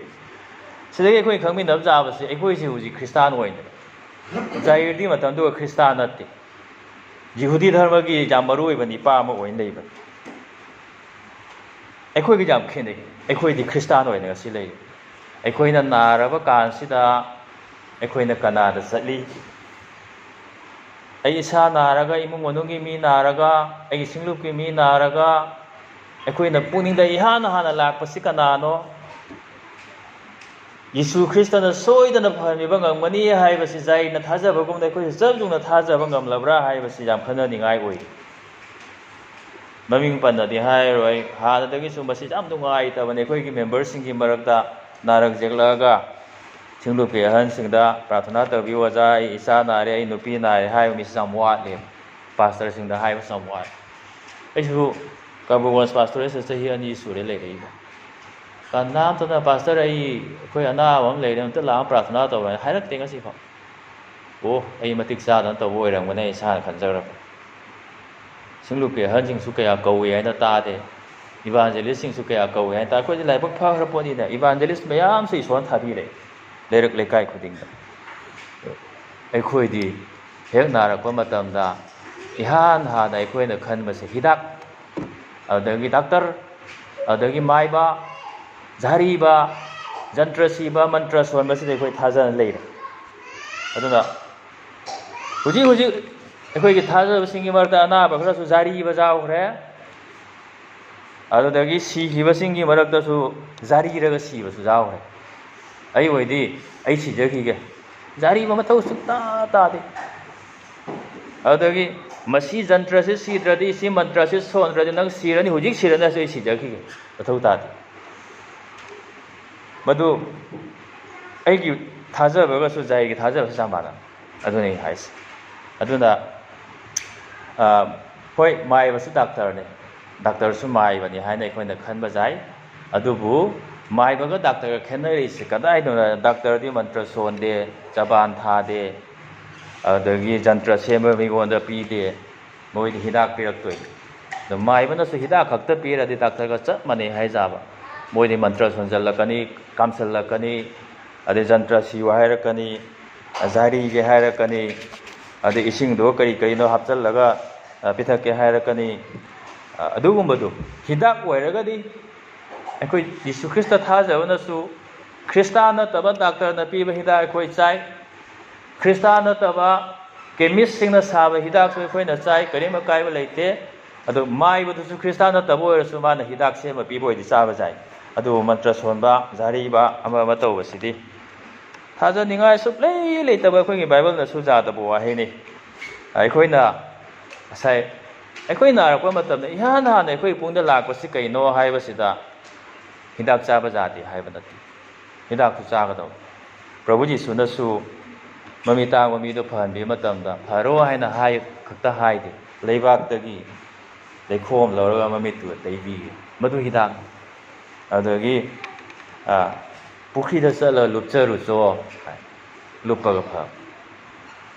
ꯁꯤꯗꯒꯤ ꯑꯩꯈꯣꯏ ꯈꯪꯃꯤꯟꯅꯕ ꯌꯥꯕꯁꯦ, ꯑꯩꯈꯣꯏꯁꯦ ꯍꯧꯖꯤꯛ ꯈ꯭ꯔꯤꯁꯇꯥꯟ ꯑꯣꯏꯅ, ꯖꯥꯏꯔꯗꯤ ꯃꯇꯝꯗꯨꯒ ꯈ꯭ꯔꯤꯁꯇꯥꯟ ꯅꯠꯇꯦ꯫ ꯌꯤꯍꯨꯗꯤ ꯙꯔꯃꯒꯤ ꯌꯥꯝ ꯃꯔꯨ ꯑꯣꯏꯕ ꯅꯤꯄꯥ ꯑꯃ ꯑꯣꯏꯅ ꯂꯩꯕꯅꯤ꯫ ꯑꯩꯈꯣꯏꯒ ꯌꯥꯝ ꯈꯦꯠꯅꯩ꯫ ꯑꯩꯈꯣꯏꯗꯤ ꯈ꯭ꯔꯤꯁꯇꯥꯟ ꯑꯣꯏꯅ ꯉꯁꯤ ꯂꯩꯔꯤ꯫ ꯑꯩꯈꯣꯏꯅ ꯅꯥꯔꯕ ꯀꯥꯟꯁꯤꯗ ꯑꯩꯈꯣꯏꯅ ꯀꯅꯥꯗ ꯆꯠꯂꯤ? ꯑꯩ ꯏꯁꯥ ꯅꯥꯔꯒ, ꯏꯃꯨꯡ ꯃꯅꯨꯡꯒꯤ ꯃꯤ ꯅꯥꯔꯒ, ꯑꯩꯒꯤ ꯁꯤꯡꯂꯨꯞꯀꯤ ꯃꯤ ꯅꯥꯔꯒ, ꯑꯩꯈꯣꯏꯅ ꯄꯨꯛꯅꯤꯡꯗ ꯏꯍꯥꯟ ꯍꯥꯟꯅ ꯂꯥꯛꯄꯁꯤ ꯀꯅꯥꯅꯣ? ꯌꯤꯁꯨ ꯈ꯭ꯔꯤꯁꯇꯅ ꯁꯣꯏꯗꯅ ꯐꯍꯟꯕꯤꯕ ꯉꯝꯒꯅꯤ ꯍꯥꯏꯕꯁꯤ ꯖꯥꯏꯔꯅ ꯊꯥꯖꯕꯒꯨꯝꯅ ꯑꯩꯈꯣꯏꯁꯨ ꯆꯞ ꯌꯨꯡꯅ ꯊꯥꯖꯕ ꯉꯝꯂꯕ꯭ꯔꯥ ꯍꯥꯏꯕꯁꯤ ꯌꯥꯝ ꯈꯟꯅꯅꯤꯡꯉꯥꯏ ꯑꯣꯏ꯫ ꯃꯃꯤꯡ ꯄꯟꯅꯗꯤ ꯍꯥꯏꯔꯣꯏ, ꯍꯥꯟꯅꯗꯒꯤꯁꯨ ꯃꯁꯤ ꯌꯥꯝ ꯅꯨꯡꯉꯥꯏꯇꯕꯅꯤ꯫ ꯑꯩꯈꯣꯏꯒꯤ ꯃꯦꯝꯕꯔꯁꯤꯡꯒꯤ ꯃꯔꯛꯇ ꯅꯥꯔꯛ ꯌꯦꯛꯂꯛꯑꯒ ꯁꯤꯡꯂꯨꯞꯀꯤ ꯑꯍꯟꯁꯤꯡꯗ ꯄ꯭ꯔꯥꯊꯅꯥ ꯇꯧꯕꯤꯌꯨ, "ꯑꯣꯖꯥ, ꯑꯩ ꯏꯆꯥ ꯅꯥꯔꯦ, ꯑꯩ ꯅꯨꯄꯤ ꯅꯥꯔꯦ" ꯍꯥꯏꯕ ꯃꯤꯁꯤ ꯌꯥꯝ ꯋꯥꯠꯂꯦ꯫ ꯄꯥꯁꯇꯔꯁꯤꯡꯗ ꯍꯥꯏꯕꯁꯨ ꯌꯥꯝ ꯋꯥꯠꯂꯦ꯫ ꯑꯩꯁꯨ ꯀꯕꯨꯔꯒꯣꯟꯁ ꯄꯥꯁꯇꯣꯔꯦꯠꯁꯤꯗ ꯆꯍꯤ ꯑꯅꯤ ꯁꯨꯔꯦ ꯂꯩꯔꯛꯏꯕ꯫ ꯀꯅꯥꯝꯇꯅ "ꯄꯥꯁꯇꯔ, ꯑꯩ, ꯑꯩꯈꯣꯏ ꯑꯅꯥꯕ ꯑꯃ ꯂꯩꯔꯦ, ꯑꯝꯇ ꯂꯥꯛꯑꯒ ꯄ꯭ꯔꯥꯊꯅꯥ ꯇꯧꯔꯣ" ꯍꯥꯏꯅ ꯍꯥꯏꯔꯛꯇꯦ ꯉꯁꯤꯐꯥꯎ꯫ ꯑꯣ, ꯑꯩ ꯃꯇꯤꯛ ꯆꯥꯗꯅ ꯇꯧꯕ ꯑꯣꯏꯔꯝꯒꯅꯤ ꯏꯁꯥꯅ ꯈꯟꯖꯈ꯭ꯔꯕ꯫ ꯁꯤꯡꯂꯨꯞꯀꯤ ꯑꯍꯟꯁꯤꯡꯁꯨ ꯀꯌꯥ ꯀꯧꯏ ꯍꯥꯏꯅ ꯇꯥꯗꯦ꯫ ꯏꯚꯥꯟꯖꯦꯂꯤꯁꯁꯤꯡꯁꯨ ꯀꯌꯥ ꯀꯧꯏ ꯍꯥꯏꯅ ꯇꯥ-, ꯑꯩꯈꯣꯏꯗꯤ ꯂꯥꯏꯕꯛ ꯐꯈ꯭ꯔ ꯄꯣꯠꯅꯤꯅ, ꯏꯚꯥꯟꯖꯦꯂꯤꯁ ꯃꯌꯥꯝꯁꯨ ꯏꯁꯣꯔꯅ ꯊꯥꯕꯤꯔꯦ ꯂꯩꯔꯛ ꯂꯩꯀꯥꯏ ꯈꯨꯗꯤꯡꯗ꯫ ꯑꯩꯈꯣꯏꯗꯤ ꯍꯦꯛ ꯅꯥꯔꯛꯄ ꯃꯇꯝꯗ ꯏꯍꯥꯟ ꯍꯥꯟꯅ ꯑꯩꯈꯣꯏꯅ ꯈꯟꯕꯁꯦ ꯍꯤꯗꯥꯛ, ꯑꯗꯨꯗꯒꯤ ꯗꯥꯛꯇꯔ, ꯑꯗꯨꯗꯒꯤ ꯃꯥꯏꯕ, ꯖꯥꯔꯤꯕ, ꯖꯟꯇ꯭ꯔ ꯁꯤꯕ, ꯃꯟꯇ꯭ꯔ ꯁꯣꯟꯕꯁꯤꯗ ꯑꯩꯈꯣꯏ ꯊꯥꯖꯅ ꯂꯩꯔꯦ꯫ ꯑꯗꯨꯅ ꯍꯧꯖꯤꯛ ꯍꯧꯖꯤꯛ ꯑꯩꯈꯣꯏꯒꯤ ꯊꯥꯖꯕꯁꯤꯡꯒꯤ ꯃꯔꯛꯇ ꯑꯅꯥꯕ ꯈꯔꯁꯨ ꯖꯥꯔꯤꯕ ꯌꯥꯎꯈ꯭ꯔꯦ, ꯑꯗꯨꯗꯒꯤ ꯁꯤꯈꯤꯕꯁꯤꯡꯒꯤ ꯃꯔꯛꯇꯁꯨ ꯖꯥꯔꯤꯔꯒ ꯁꯤꯕꯁꯨ ꯌꯥꯎꯈ꯭ꯔꯦ꯫ ꯑꯩ ꯑꯣꯏꯗꯤ ꯑꯩ ꯁꯤꯖꯈꯤꯒꯦ, ꯖꯥꯔꯤꯕ ꯃꯊꯧ ꯁꯨꯡꯇꯥ ꯇꯥꯗꯦ꯫ ꯑꯗꯨꯗꯒꯤ ꯃꯁꯤ ꯖꯟꯇ꯭ꯔꯁꯤ ꯁꯤꯗ꯭ꯔꯗꯤ, ꯁꯤ ꯃꯟꯇ꯭ꯔꯁꯤ ꯁꯣꯟꯗ꯭ꯔꯗꯤ ꯅꯪ ꯁꯤꯔꯅꯤ, ꯍꯧꯖꯤꯛ ꯁꯤꯔꯅꯤ ꯍꯥꯏꯁꯨ ꯑꯩ ꯁꯤꯖꯈꯤꯒꯦ, ꯃꯊꯧ ꯇꯥꯗꯦ꯫ ꯃꯗꯨ ꯑꯩꯒꯤ ꯊꯥꯖꯕꯒꯁꯨ ꯖꯥꯏꯒꯤ ꯊꯥꯖꯕꯁꯨ ꯆꯞ ꯃꯥꯟꯅꯩ꯫ ꯑꯗꯨꯅꯤ ꯑꯩ ꯍꯥꯏꯁꯦ꯫ ꯑꯗꯨꯅ, ꯑ, ꯍꯣꯏ, ꯃꯥꯏꯕꯁꯨ ꯗꯥꯛꯇꯔꯅꯤ, ꯗꯥꯛꯇꯔꯁꯨ ꯃꯥꯏꯕꯅꯤ ꯍꯥꯏꯅ ꯑꯩꯈꯣꯏꯅ ꯈꯟꯕ ꯌꯥꯏ꯫ ꯑꯗꯨꯕꯨ ꯃꯥꯏꯕꯒ ꯗꯥꯛꯇꯔꯒ ꯈꯦꯠꯅꯔꯤꯁꯦ ꯀꯗꯥꯏꯗꯅꯣ? ꯗꯥꯛꯇꯔꯗꯤ ꯃꯟꯇ꯭ꯔ ꯁꯣꯟꯗꯦ, ꯆꯕꯥꯟ ꯊꯥꯗꯦ, ꯑꯗꯒꯤ ꯖꯟꯇ꯭ꯔ ꯁꯦꯝꯕ ꯃꯤꯉꯣꯟꯗ ꯄꯤꯗꯦ, ꯃꯣꯏꯗꯤ ꯍꯤꯗꯥꯛ ꯄꯤꯔꯛꯇꯣꯏꯅꯤ꯫ ꯑꯗꯣ ꯃꯥꯏꯕꯅꯁꯨ ꯍꯤꯗꯥꯛ ꯈꯛꯇ ꯄꯤꯔꯗꯤ ꯗꯥꯛꯇꯔꯒ ꯆꯞ ꯃꯥꯟꯅꯩ ꯍꯥꯏꯖꯕ꯫ ꯃꯣꯏꯗꯤ ꯃꯟꯇ꯭ꯔ ꯁꯣꯟꯖꯜꯂꯛꯀꯅꯤ, ꯀꯥꯝꯁꯜꯂꯛꯀꯅꯤ, ꯑꯗꯩ ꯖꯟꯇ꯭ꯔ ꯁꯤꯌꯨ ꯍꯥꯏꯔꯛꯀꯅꯤ, ꯖꯥꯔꯤꯒꯦ ꯍꯥꯏꯔꯛꯀꯅꯤ, ꯑꯗꯩ ꯏꯁꯤꯡꯗꯣ ꯀꯔꯤ ꯀꯔꯤꯅꯣ ꯍꯥꯞꯆꯜꯂꯒ, ꯑ, ꯄꯤꯊꯛꯀꯦ ꯍꯥꯏꯔꯛꯀꯅꯤ꯫ ꯑ, ꯑꯗꯨꯒꯨꯝꯕꯗꯨ ꯍꯤꯗꯥꯛ ꯑꯣꯏꯔꯒꯗꯤ ꯑꯩꯈꯣꯏ ꯖꯤꯁꯨ ꯈ꯭ꯔꯤꯁꯇ ꯊꯥꯖꯕꯅꯁꯨ ꯈ꯭ꯔꯤꯁꯇ ꯅꯠꯇꯕ ꯗꯥꯛꯇꯔꯅ ꯄꯤꯕ ꯍꯤꯗꯥꯛ ꯑꯩꯈꯣꯏ ꯆꯥꯏ꯫ ꯈ꯭ꯔꯤꯁꯇ ꯅꯠꯇꯕ ꯀꯦꯃꯤꯁꯁꯤꯡꯅ ꯁꯥꯕ ꯍꯤꯗꯥꯛꯁꯨ ꯑꯩꯈꯣꯏꯅ ꯆꯥꯏ, ꯀꯔꯤꯝ ꯑꯀꯥꯏꯕ ꯂꯩꯇꯦ꯫ ꯑꯗꯨ ꯃꯥꯏꯕꯗꯨꯁꯨ ꯈ꯭ꯔꯤꯁꯇ ꯅꯠꯇꯕ ꯑꯣꯏꯔꯁꯨ ꯃꯥꯅ ꯍꯤꯗꯥꯛ ꯁꯦꯝꯃ ꯄꯤꯕ ꯑꯣꯏꯗꯤ ꯆꯥꯕ ꯌꯥꯏ꯫ ꯑꯗꯨꯕꯨ ꯃꯟꯇ꯭ꯔ ꯁꯣꯟꯕ, ꯖꯥꯔꯤꯕ, ꯑꯃ ꯑꯃ ꯇꯧꯕꯁꯤꯗꯤ ꯊꯥꯖꯅꯤꯡꯉꯥꯏ ꯁꯨꯛꯂꯩ ꯂꯩꯇꯕ ꯑꯩꯈꯣꯏꯒꯤ ꯕꯥꯏꯕꯜꯅꯁꯨ ꯌꯥꯗꯕ ꯋꯥꯍꯩꯅꯤ꯫ ꯑꯩꯈꯣꯏꯅ ꯉꯁꯥꯏ ꯑꯩꯈꯣꯏ ꯅꯥꯔꯛꯄ ꯃꯇꯝꯗ ꯏꯍꯥꯟ ꯍꯥꯟꯅ ꯑꯩꯈꯣꯏ ꯏꯄꯨꯡꯗ ꯂꯥꯛꯄꯁꯤ ꯀꯩꯅꯣ ꯍꯥꯏꯕꯁꯤꯗ ꯍꯤꯗꯥꯛ ꯆꯥꯕ ꯌꯥꯗꯦ ꯍꯥꯏꯕ ꯅꯠꯇꯦ꯫ ꯍꯤꯗꯥꯛꯁꯨ ꯆꯥꯒꯗꯧꯕ꯫ ꯄ꯭ꯔꯚꯨ ꯖꯤꯁꯨꯅꯁꯨ ꯃꯃꯤꯠ ꯇꯥꯡꯕ ꯃꯤꯗꯣ ꯐꯍꯟꯕꯤꯕ ꯃꯇꯝꯗ "ꯐꯔꯣ" ꯍꯥꯏꯅ ꯍꯥꯏ ꯈꯛꯇ ꯍꯥꯏꯗꯦ, ꯂꯩꯕꯥꯛꯇꯒꯤ ꯂꯩꯈꯣꯝ ꯂꯧꯔꯒ ꯃꯃꯤꯠꯇꯨꯗ ꯇꯩꯕꯤꯌꯦ꯫ ꯃꯗꯨ ꯍꯤꯗꯥꯛ꯫ ꯑꯗꯒꯤ ꯄꯨꯈ꯭ꯔꯤꯗ ꯆꯠꯂꯒ ꯂꯨꯞꯆꯔꯨꯆꯣ ꯍꯥꯏ, ꯂꯨꯞꯄꯒ ꯐꯕ꯫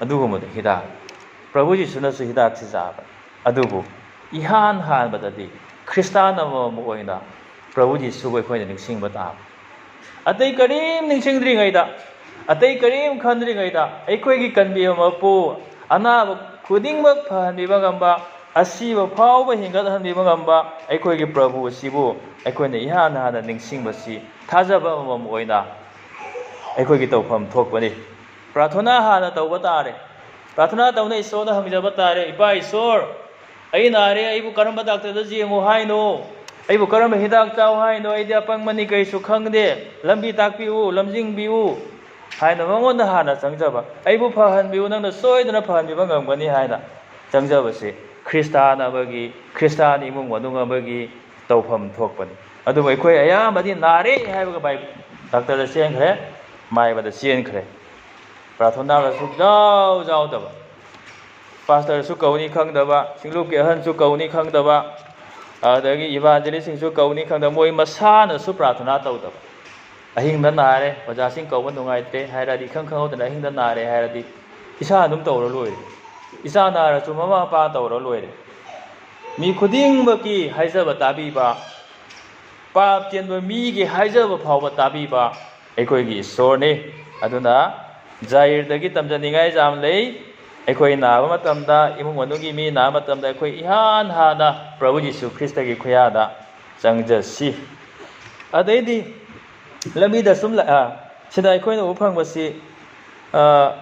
ꯑꯗꯨꯒꯨꯝꯕꯗꯣ ꯍꯤꯗꯥꯛ꯫ ꯄ꯭ꯔꯚꯨ ꯖꯤꯁꯨꯅꯁꯨ ꯍꯤꯗꯥꯛꯁꯤ ꯆꯥꯕ꯫ ꯑꯗꯨꯕꯨ ꯏꯍꯥꯟ ꯍꯥꯟꯕꯗꯗꯤ ꯈ꯭ꯔꯤꯁꯇꯥꯟ ꯑꯃꯃꯝ ꯑꯣꯏꯅ ꯄ꯭ꯔꯚꯨ ꯖꯤꯁꯨꯕꯨ ꯑꯩꯈꯣꯏꯅ ꯅꯤꯡꯁꯤꯡꯕ ꯇꯥꯕ꯫ ꯑꯇꯩ ꯀꯔꯤꯝ ꯅꯤꯡꯁꯤꯡꯗ꯭ꯔꯤꯉꯩꯗ, ꯑꯇꯩ ꯀꯔꯤꯝ ꯈꯟꯗ꯭ꯔꯤꯉꯩꯗ ꯑꯩꯈꯣꯏꯒꯤ ꯀꯟꯕꯤꯕ ꯃꯄꯨ, ꯑꯅꯥꯕ ꯈꯨꯗꯤꯡꯃꯛ ꯐꯍꯟꯕꯤꯕ ꯉꯝꯕ, ꯑꯁꯤꯕ ꯐꯥꯎꯕ ꯍꯤꯡꯒꯠꯍꯟꯕꯤꯕ ꯉꯝꯕ ꯑꯩꯈꯣꯏꯒꯤ ꯄ꯭ꯔꯚꯨ ꯑꯁꯤꯕꯨ ꯑꯩꯈꯣꯏꯅ ꯏꯍꯥꯟ ꯍꯥꯟꯅ ꯅꯤꯡꯁꯤꯡꯕꯁꯤ ꯊꯥꯖꯕ ꯑꯃꯃꯝ ꯑꯣꯏꯅ ꯑꯩꯈꯣꯏꯒꯤ ꯇꯧꯐꯝ ꯊꯣꯛꯄꯅꯤ꯫ ꯄ꯭ꯔꯥꯊꯅꯥ ꯍꯥꯟꯅ ꯇꯧꯕ ꯇꯥꯔꯦ꯫ ꯄ꯭ꯔꯥꯊꯅꯥ ꯇꯧꯅ ꯏꯁꯣꯔꯗ ꯍꯪꯖꯕ ꯇꯥꯔꯦ, "ꯏꯄꯥ ꯏꯁꯣꯔ, ꯑꯩ ꯅꯥꯔꯦ, ꯑꯩꯕꯨ ꯀꯔꯝꯕ ꯗꯥꯛꯇꯔꯗ ꯌꯦꯡꯉꯨ ꯍꯥꯏꯅꯣ? ꯑꯩꯕꯨ ꯀꯔꯝꯕ ꯍꯤꯗꯥꯛ ꯆꯥꯎ ꯍꯥꯏꯅꯣ? ꯑꯩꯗꯤ ꯑꯄꯪꯕꯅꯤ, ꯀꯔꯤꯁꯨ ꯈꯪꯗꯦ꯫ ꯂꯝꯕꯤ ꯇꯥꯛꯄꯤꯌꯨ, ꯂꯝꯖꯤꯡꯕꯤꯌꯨ" ꯍꯥꯏꯅ ꯃꯉꯣꯟꯗ ꯍꯥꯟꯅ ꯆꯪꯖꯕ꯫ "ꯑꯩꯕꯨ ꯐꯍꯟꯕꯤꯌꯨ, ꯅꯪꯅ ꯁꯣꯏꯗꯅ ꯐꯍꯟꯕꯤꯕ ꯉꯝꯒꯅꯤ" ꯍꯥꯏꯅ ꯆꯪꯖꯕꯁꯤ ꯈ꯭ꯔꯤꯁꯇꯥꯟ ꯑꯃꯒꯤ, ꯈ꯭ꯔꯤꯁꯇꯥꯟ ꯏꯃꯨꯡ ꯃꯅꯨꯡ ꯑꯃꯒꯤ ꯇꯧꯐꯝ ꯊꯣꯛꯄꯅꯤ꯫ ꯑꯗꯨꯕꯨ ꯑꯩꯈꯣꯏ ꯑꯌꯥꯝꯕꯗꯤ ꯅꯥꯔꯦ ꯍꯥꯏꯕꯒ ꯃꯥꯏ ꯗꯥꯛꯇꯔꯗ ꯆꯦꯟꯈ꯭ꯔꯦ, ꯃꯥꯏꯕꯗ ꯆꯦꯟꯈ꯭ꯔꯦ꯫ ꯄ꯭ꯔꯥꯊꯅꯥꯒ ꯁꯨꯛꯌꯥꯎ ꯌꯥꯎꯗꯕ, ꯄꯥꯁꯇꯔꯁꯨ ꯀꯧꯅꯤ ꯈꯪꯗꯕ, ꯁꯤꯡꯂꯨꯞꯀꯤ ꯑꯍꯟꯁꯨ ꯀꯧꯅꯤ ꯈꯪꯗꯕ, ꯑꯗꯒꯤ ꯏꯚꯥꯟꯖꯦꯂꯤꯁꯁꯤꯡꯁꯨ ꯀꯧꯅꯤ ꯈꯪꯗꯕ, ꯃꯣꯏ ꯃꯁꯥꯅꯁꯨ ꯄ꯭ꯔꯥꯊꯅꯥ ꯇꯧꯗꯕ꯫ ꯑꯍꯤꯡꯗ ꯅꯥꯔꯦ, ꯑꯣꯖꯥꯁꯤꯡ ꯀꯧꯕ ꯅꯨꯡꯉꯥꯏꯇ꯭ꯔꯦ ꯍꯥꯏꯔꯗꯤ, ꯏꯈꯪ ꯈꯪꯍꯧꯗꯅ ꯑꯍꯤꯡꯗ ꯅꯥꯔꯦ ꯍꯥꯏꯔꯗꯤ, ꯏꯁꯥ ꯑꯗꯨꯝ ꯇꯧꯔ ꯂꯣꯏꯔꯦ꯫ ꯏꯆꯥ ꯅꯥꯔꯁꯨ ꯃꯃꯥ ꯃꯄꯥ ꯇꯧꯔ ꯂꯣꯏꯔꯦ꯫ ꯃꯤ ꯈꯨꯗꯤꯡꯃꯛꯀꯤ ꯍꯥꯏꯖꯕ ꯇꯥꯕꯤꯕ, ꯄꯥꯞ ꯆꯦꯟꯕ ꯃꯤꯒꯤ ꯍꯥꯏꯖꯕ ꯐꯥꯎꯕ ꯇꯥꯕꯤꯕ ꯑꯩꯈꯣꯏꯒꯤ ꯏꯁꯣꯔꯅꯤ꯫ ꯑꯗꯨꯅ ꯖꯥꯏꯔꯗꯒꯤ ꯇꯝꯖꯅꯤꯡꯉꯥꯏ ꯌꯥꯝ ꯂꯩ꯫ ꯑꯩꯈꯣꯏ ꯅꯥꯕ ꯃꯇꯝꯗ, ꯏꯃꯨꯡ ꯃꯅꯨꯡꯒꯤ ꯃꯤ ꯅꯥꯕ ꯃꯇꯝꯗ, ꯑꯩꯈꯣꯏ ꯏꯍꯥꯟ ꯍꯥꯟꯅ ꯄ꯭ꯔꯚꯨ ꯖꯤꯁꯨ ꯈ꯭ꯔꯤꯁꯇꯒꯤ ꯈꯨꯌꯥꯗ ꯆꯪꯖꯁꯤ꯫ ꯑꯗꯩꯗꯤ ꯂꯝꯕꯤꯗ ꯁꯨꯝ ꯂꯥ-, ꯑ, ꯁꯤꯗ ꯑꯩꯈꯣꯏꯅ ꯎꯕ ꯐꯪꯕꯁꯤ, ꯑ,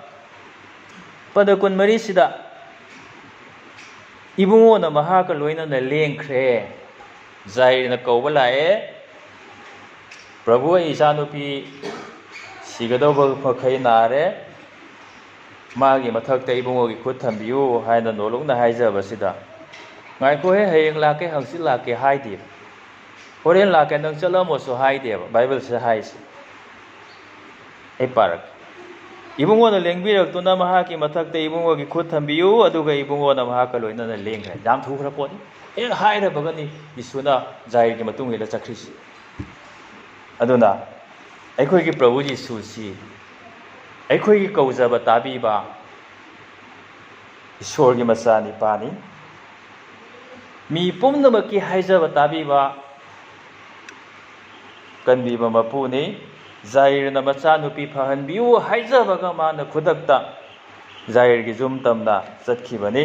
ꯄꯗ ꯀꯨꯟꯃꯔꯤꯁꯤꯗ ꯏꯕꯨꯡꯉꯣꯅ ꯃꯍꯥꯛꯀ ꯂꯣꯏꯅꯅ ꯂꯦꯡꯈ꯭ꯔꯦ꯫ ꯖꯥꯏꯔꯅ ꯀꯧꯕ ꯂꯥꯛꯑꯦ, "ꯄ꯭ꯔꯚꯨ, ꯑꯩ ꯏꯆꯥꯅꯨꯄꯤ ꯁꯤꯒꯗꯧꯕ ꯃꯈꯩ ꯅꯥꯔꯦ, ꯃꯥꯒꯤ ꯃꯊꯛꯇ ꯏꯕꯨꯡꯉꯣꯒꯤ ꯈꯨꯠ ꯊꯝꯕꯤꯌꯨ" ꯍꯥꯏꯅ ꯅꯣꯂꯨꯛꯅ ꯍꯥꯏꯖꯕꯁꯤꯗ, "ꯉꯥꯏꯈꯣꯍꯦ, ꯍꯌꯦꯡ ꯂꯥꯛꯀꯦ, ꯍꯪꯆꯤꯠ ꯂꯥꯛꯀꯦ" ꯍꯥꯏꯗꯦꯕ꯫ "ꯍꯣꯔꯦꯟ ꯂꯥꯛꯀꯦ, ꯅꯪ ꯆꯠꯂꯝꯃꯣꯁꯨ" ꯍꯥꯏꯗꯦꯕ ꯕꯥꯏꯕꯜꯁꯤꯗ ꯍꯥꯏꯁꯦ꯫ ꯑꯩ ꯄꯥꯔꯛꯀꯦ꯫ "ꯏꯕꯨꯡꯉꯣꯅ ꯂꯦꯡꯕꯤꯔꯛꯇꯨꯅ ꯃꯍꯥꯛꯀꯤ ꯃꯊꯛꯇ ꯏꯕꯨꯡꯉꯣꯒꯤ ꯈꯨꯠ ꯊꯝꯕꯤꯌꯨ, ꯑꯗꯨꯒ ꯏꯕꯨꯡꯉꯣꯅ ꯃꯍꯥꯛꯀ ꯂꯣꯏꯅꯅ ꯂꯦꯡꯈ꯭ꯔꯦ"꯫ ꯌꯥꯝ ꯊꯨꯈ꯭ꯔ ꯄꯣꯠꯅꯤ꯫ ꯍꯦꯛ ꯍꯥꯏꯔꯕꯒꯅꯤ ꯖꯤꯁꯨꯅ ꯖꯥꯏꯔꯒꯤ ꯃꯇꯨꯡ ꯏꯜꯂ ꯆꯠꯈ꯭ꯔꯤꯁꯤ꯫ ꯑꯗꯨꯅ ꯑꯩꯈꯣꯏꯒꯤ ꯄ꯭ꯔꯚꯨ ꯖꯤꯁꯨꯁꯤ ꯑꯩꯈꯣꯏꯒꯤ ꯀꯧꯖꯕ ꯇꯥꯕꯤꯕ ꯏꯁꯣꯔꯒꯤ ꯃꯆꯥꯅꯤꯄꯥꯅꯤ꯫ ꯃꯤ ꯄꯨꯝꯅꯃꯛꯀꯤ ꯍꯥꯏꯖꯕ ꯇꯥꯕꯤꯕ ꯀꯟꯕꯤꯕ ꯃꯄꯨꯅꯤ꯫ ꯖꯥꯏꯔꯅ ꯃꯆꯥꯅꯨꯄꯤ ꯐꯍꯟꯕꯤꯌꯨ ꯍꯥꯏꯖꯕꯒ ꯃꯥꯅ ꯈꯨꯗꯛꯇ ꯖꯥꯏꯔꯒꯤ ꯌꯨꯝ ꯇꯝꯅ ꯆꯠꯈꯤꯕꯅꯤ꯫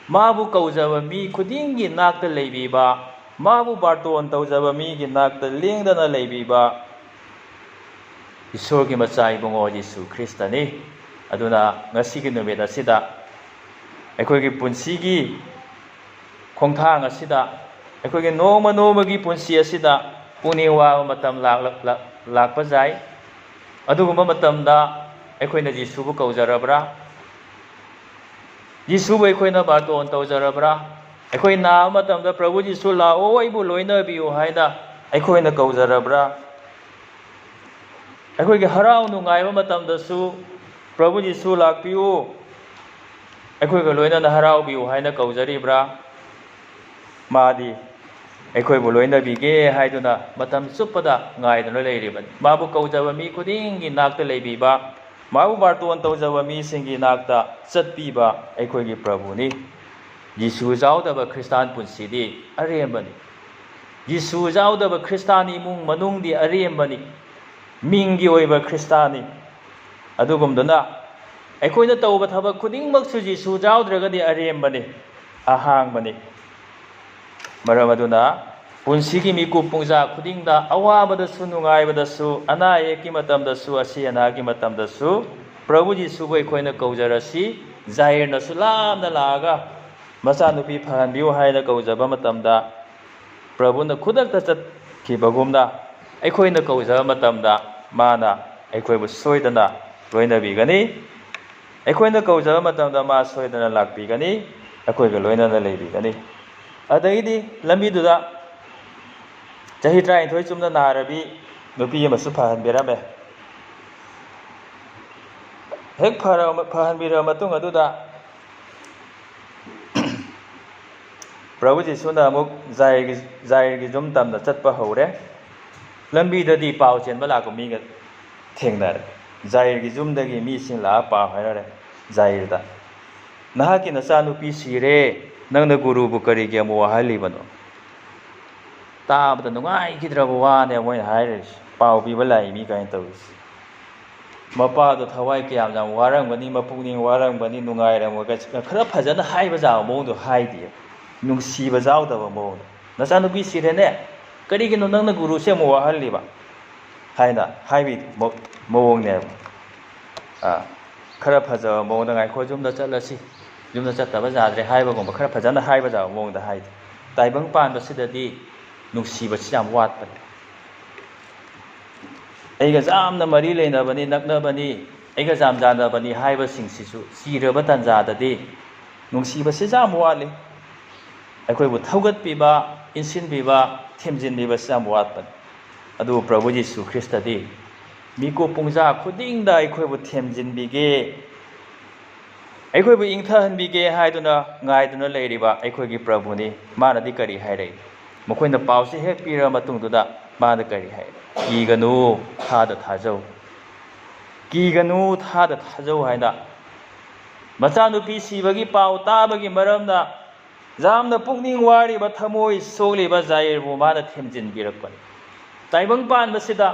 ꯃꯥꯕꯨ ꯀꯧꯖꯕ ꯃꯤ ꯈꯨꯗꯤꯡꯒꯤ ꯅꯥꯛꯇ ꯂꯩꯕꯤꯕ, ꯃꯥꯕꯨ ꯕꯥꯔꯇꯣꯟ ꯇꯧꯖꯕ ꯃꯤꯒꯤ ꯅꯥꯛꯇ ꯂꯦꯡꯗꯅ ꯂꯩꯕꯤꯕ ꯏꯁꯣꯔꯒꯤ ꯃꯆꯥ ꯏꯕꯨꯡꯉꯣ ꯖꯤꯁꯨ ꯈ꯭ꯔꯤꯁꯇꯅꯤ꯫ ꯑꯗꯨꯅ ꯉꯁꯤꯒꯤ ꯅꯨꯃꯤꯠ ꯑꯁꯤꯗ ꯑꯩꯈꯣꯏꯒꯤ ꯄꯨꯟꯁꯤꯒꯤ ꯈꯣꯡꯊꯥꯡ ꯑꯁꯤꯗ, ꯑꯩꯈꯣꯏꯒꯤ ꯅꯣꯡꯃ ꯅꯣꯡꯃꯒꯤ ꯄꯨꯟꯁꯤ ꯑꯁꯤꯗ ꯄꯨꯛꯅꯤꯡ ꯋꯥꯕ ꯃꯇꯝ ꯂꯥꯛꯂꯛ-, ꯂꯥꯛ-, ꯂꯥꯛꯄ ꯌꯥꯏ꯫ ꯑꯗꯨꯒꯨꯝꯕ ꯃꯇꯝꯗ ꯑꯩꯈꯣꯏꯅ ꯖꯤꯁꯨꯕꯨ ꯀꯧꯖꯔꯕ꯭ꯔꯥ? ꯖꯤꯁꯨꯕꯨ ꯑꯩꯈꯣꯏꯅ ꯕꯥꯔꯇꯣꯟ ꯇꯧꯖꯔꯕ꯭ꯔꯥ? ꯑꯩꯈꯣꯏ ꯅꯥꯕ ꯃꯇꯝꯗ, "ꯄ꯭ꯔꯚꯨ ꯖꯤꯁꯨ, ꯂꯥꯛꯑꯣ, ꯑꯩꯕꯨ ꯂꯣꯏꯅꯕꯤꯌꯨ" ꯍꯥꯏꯅ ꯑꯩꯈꯣꯏꯅ ꯀꯧꯖꯔꯕ꯭ꯔꯥ? ꯑꯩꯈꯣꯏꯒꯤ ꯍꯔꯥꯎ ꯅꯨꯡꯉꯥꯏꯕ ꯃꯇꯝꯗꯁꯨ, "ꯄ꯭ꯔꯚꯨ ꯖꯤꯁꯨ, ꯂꯥꯛꯄꯤꯌꯨ, ꯑꯩꯈꯣꯏꯒ ꯂꯣꯏꯅꯅ ꯍꯔꯥꯎꯕꯤꯌꯨ" ꯍꯥꯏꯅ ꯀꯧꯖꯔꯤꯕ꯭ꯔꯥ? ꯃꯥꯗꯤ ꯑꯩꯈꯣꯏꯕꯨ ꯂꯣꯏꯅꯕꯤꯒꯦ ꯍꯥꯏꯗꯨꯅ ꯃꯇꯝ ꯆꯨꯞꯄꯗ ꯉꯥꯏꯗꯨꯅ ꯂꯩꯔꯤꯕꯅꯤ꯫ ꯃꯥꯕꯨ ꯀꯧꯖꯕ ꯃꯤ ꯈꯨꯗꯤꯡꯒꯤ ꯅꯥꯛꯇ ꯂꯩꯕꯤꯕ, ꯃꯥꯕꯨ ꯕꯥꯔꯇꯣꯟ ꯇꯧꯖꯕ ꯃꯤꯁꯤꯡꯒꯤ ꯅꯥꯛꯇ ꯆꯠꯄꯤꯕ ꯑꯩꯈꯣꯏꯒꯤ ꯄ꯭ꯔꯚꯨꯅꯤ꯫ ꯖꯤꯁꯨ ꯌꯥꯎꯗꯕ ꯈ꯭ꯔꯤꯁꯇꯥꯟ ꯄꯨꯟꯁꯤꯗꯤ ꯑꯔꯦꯝꯕꯅꯤ꯫ ꯖꯤꯁꯨ ꯌꯥꯎꯗꯕ ꯈ꯭ꯔꯤꯁꯇꯥꯟ ꯏꯃꯨꯡ ꯃꯅꯨꯡꯗꯤ ꯑꯔꯦꯝꯕꯅꯤ꯫ ꯃꯤꯡꯒꯤ ꯑꯣꯏꯕ ꯈ꯭ꯔꯤꯁꯇꯥꯟꯅꯤ꯫ ꯑꯗꯨꯒꯨꯝꯗꯨꯅ ꯑꯩꯈꯣꯏꯅ ꯇꯧꯕ ꯊꯕꯛ ꯈꯨꯗꯤꯡꯃꯛꯁꯨ ꯖꯤꯁꯨ ꯌꯥꯎꯗ꯭ꯔꯒꯗꯤ ꯑꯔꯦꯝꯕꯅꯤ, ꯑꯍꯥꯡꯕꯅꯤ꯫ ꯃꯔꯝ ꯑꯗꯨꯅ ꯄꯨꯟꯁꯤꯒꯤ ꯃꯤꯀꯨꯞ ꯄꯨꯡꯖꯥ ꯈꯨꯗꯤꯡꯗ, ꯑꯋꯥꯕꯗꯁꯨ, ꯅꯨꯡꯉꯥꯏꯕꯗꯁꯨ, ꯑꯅꯥ ꯑꯌꯦꯛꯀꯤ ꯃꯇꯝꯗꯁꯨ, ꯑꯁꯤ ꯑꯅꯥꯒꯤ ꯃꯇꯝꯗꯁꯨ ꯄ꯭ꯔꯚꯨ ꯖꯤꯁꯨꯕꯨ ꯑꯩꯈꯣꯏꯅ ꯀꯧꯖꯔꯁꯤ꯫ ꯖꯥꯏꯔꯅꯁꯨ ꯂꯥꯞꯅ ꯂꯥꯛꯑꯒ ꯃꯆꯥꯅꯨꯄꯤ ꯐꯍꯟꯕꯤꯌꯨ ꯍꯥꯏꯅ ꯀꯧꯖꯕ ꯃꯇꯝꯗ, ꯄ꯭ꯔꯚꯨꯅ ꯈꯨꯗꯛꯇ ꯆꯠꯈꯤꯕꯒꯨꯝꯅ ꯑꯩꯈꯣꯏꯅ ꯀꯧꯖꯕ ꯃꯇꯝꯗ ꯃꯥꯅ ꯑꯩꯈꯣꯏꯕꯨ ꯁꯣꯏꯗꯅ ꯂꯣꯏꯅꯕꯤꯒꯅꯤ꯫ ꯑꯩꯈꯣꯏꯅ ꯀꯧꯖꯕ ꯃꯇꯝꯗ ꯃꯥ ꯁꯣꯏꯗꯅ ꯂꯥꯛꯄꯤꯒꯅꯤ, ꯑꯩꯈꯣꯏꯒ ꯂꯣꯏꯅꯅ ꯂꯩꯕꯤꯒꯅꯤ꯫ ꯑꯗꯒꯤꯗꯤ ꯂꯝꯕꯤꯗꯨꯗ ꯆꯍꯤ ꯇꯔꯥꯅꯤꯊꯣꯏ ꯆꯨꯝꯅ ꯅꯥꯔꯕꯤ ꯅꯨꯄꯤ ꯑꯃꯁꯨ ꯐꯍꯟꯕꯤꯔꯝꯃꯦ꯫ ꯍꯦꯛ ꯐꯔ-, ꯐꯍꯟꯕꯤꯔꯕ ꯃꯇꯨꯡ ꯑꯗꯨꯗ ꯄ꯭ꯔꯚꯨ ꯖꯤꯁꯨꯅ ꯑꯃꯨꯛ ꯖꯥꯏꯔꯒꯤ, ꯖꯥꯏꯔꯒꯤ ꯌꯨꯝ ꯇꯝꯅ ꯆꯠꯄ ꯍꯧꯔꯦ꯫ ꯂꯝꯕꯤꯗꯗꯤ ꯄꯥꯎ ꯆꯦꯟꯕ ꯂꯥꯛꯄ ꯃꯤꯒ ꯊꯦꯡꯅꯔꯦ꯫ ꯖꯥꯏꯔꯒꯤ ꯌꯨꯝꯗꯒꯤ ꯃꯤꯁꯤꯡ ꯂꯥꯛꯑ ꯄꯥꯎ ꯍꯥꯏꯔꯛꯑꯦ ꯖꯥꯏꯔꯗ, "ꯅꯍꯥꯛꯀꯤ ꯅꯆꯥꯅꯨꯄꯤ ꯁꯤꯔꯦ, ꯅꯪꯅ ꯒꯨꯔꯨꯕꯨ ꯀꯔꯤꯒꯤ ꯑꯃꯨꯛ ꯋꯥꯍꯜꯂꯤꯕꯅꯣ?" ꯇꯥꯕꯗ ꯅꯨꯡꯉꯥꯏꯈꯤꯗ꯭ꯔꯕ ꯋꯥꯅꯦ ꯃꯣꯏꯅ ꯍꯥꯏꯔꯤꯁꯦ, ꯄꯥꯎ ꯄꯤꯕ ꯂꯥꯛꯏ ꯃꯤ ꯀꯥꯏꯅ ꯇꯧꯔꯤꯁꯦ꯫ ꯃꯄꯥꯗꯣ ꯊꯋꯥꯏ ꯀꯌꯥꯝ ꯌꯥꯝ ꯋꯥꯔꯝꯒꯅꯤ, ꯃꯄꯨꯛꯅꯤꯡ ꯋꯥꯔꯝꯒꯅꯤ, ꯅꯨꯡꯉꯥꯏꯔꯝꯃꯣꯏ, ꯈꯔ ꯐꯖꯅ ꯍꯥꯏꯕ ꯌꯥꯕ ꯃꯑꯣꯡꯗꯣ ꯍꯥꯏꯗꯦ꯫ ꯅꯨꯡꯁꯤꯕ ꯌꯥꯎꯗꯕ ꯃꯑꯣꯡꯗ, "ꯅꯆꯥꯅꯨꯄꯤ ꯁꯤꯔꯦꯅꯦ, ꯀꯔꯤꯒꯤꯅꯣ ꯅꯪꯅ ꯒꯨꯔꯨꯁꯦ ꯑꯃꯨꯛ ꯋꯥꯍꯜꯂꯤꯕ?" ꯍꯥꯏꯅ ꯍꯥꯏꯕꯤ ꯃꯑꯣꯡꯅꯦꯕ꯫ ꯑꯥ, ꯈꯔ ꯐꯖꯕ ꯃꯑꯣꯡꯗ, "ꯉꯥꯏꯈꯣ, ꯌꯨꯝꯗ ꯆꯠꯂꯁꯤ, ꯌꯨꯝꯗ ꯆꯠꯇꯕ ꯌꯥꯗ꯭ꯔꯦ" ꯍꯥꯏꯕꯒꯨꯝꯕ, ꯈꯔ ꯐꯖꯅ ꯍꯥꯏꯕ ꯌꯥꯕ ꯃꯑꯣꯡꯗ ꯍꯥꯏꯗꯦ꯫ ꯇꯥꯏꯕꯪ ꯄꯥꯟꯕꯁꯤꯗꯗꯤ ꯅꯨꯡꯁꯤꯕꯁꯤ ꯌꯥꯝ ꯋꯥꯠꯄꯅꯦ꯫ "ꯑꯩꯒ ꯌꯥꯝꯅ ꯃꯔꯤ ꯂꯩꯅꯕꯅꯤ, ꯅꯛꯅꯕꯅꯤ, ꯑꯩꯒ ꯌꯥꯝ ꯌꯥꯅꯕꯅꯤ" ꯍꯥꯏꯕꯁꯤꯡꯁꯤꯁꯨ ꯆꯤꯔꯕ ꯇꯥꯟꯖꯥꯗꯗꯤ ꯅꯨꯡꯁꯤꯕꯁꯤ ꯌꯥꯝ ꯋꯥꯠꯂꯤ꯫ ꯑꯩꯈꯣꯏꯕꯨ ꯊꯧꯒꯠꯄꯤꯕ, ꯏꯟꯁꯤꯟꯕꯤꯕ, ꯊꯦꯝꯖꯤꯟꯕꯤꯕꯁꯤ ꯌꯥꯝ ꯋꯥꯠꯄꯅꯤ꯫ ꯑꯗꯨꯕꯨ ꯄ꯭ꯔꯚꯨ ꯖꯤꯁꯨ ꯈ꯭ꯔꯤꯁꯇꯗꯤ ꯃꯤꯀꯨꯞ ꯄꯨꯡꯖꯥ ꯈꯨꯗꯤꯡꯗ ꯑꯩꯈꯣꯏꯕꯨ ꯊꯦꯝꯖꯤꯟꯕꯤꯒꯦ, ꯑꯩꯈꯣꯏꯕꯨ ꯏꯪꯊꯍꯟꯕꯤꯒꯦ ꯍꯥꯏꯗꯨꯅ ꯉꯥꯏꯗꯨꯅ ꯂꯩꯔꯤꯕ ꯑꯩꯈꯣꯏꯒꯤ ꯄ꯭ꯔꯚꯨꯅꯤ꯫ ꯃꯥꯅꯗꯤ ꯀꯔꯤ ꯍꯥꯏꯔꯛꯏ? ꯃꯈꯣꯏꯅ ꯄꯥꯎꯁꯦ ꯍꯦꯛ ꯄꯤꯔꯕ ꯃꯇꯨꯡꯗꯨꯗ ꯃꯥꯅ ꯀꯔꯤ ꯍꯥꯏꯔꯛꯏ? "ꯀꯤꯒꯅꯨ, ꯊꯥꯗ ꯊꯥꯖꯧ꯫ ꯀꯤꯒꯅꯨ, ꯊꯥꯗ ꯊꯥꯖꯧ" ꯍꯥꯏꯅ ꯃꯆꯥꯅꯨꯄꯤ ꯁꯤꯕꯒꯤ ꯄꯥꯎ ꯇꯥꯕꯒꯤ ꯃꯔꯝꯅ ꯌꯥꯝꯅ ꯄꯨꯛꯅꯤꯡ ꯋꯥꯔꯤꯕ, ꯊꯃꯣꯏ ꯁꯣꯛꯂꯤꯕ ꯖꯥꯏꯔꯕꯨ ꯃꯥꯅ ꯊꯦꯝꯖꯤꯟꯕꯤꯔꯛꯄꯅꯤ꯫ ꯇꯥꯏꯕꯪ ꯄꯥꯟꯕꯁꯤꯗ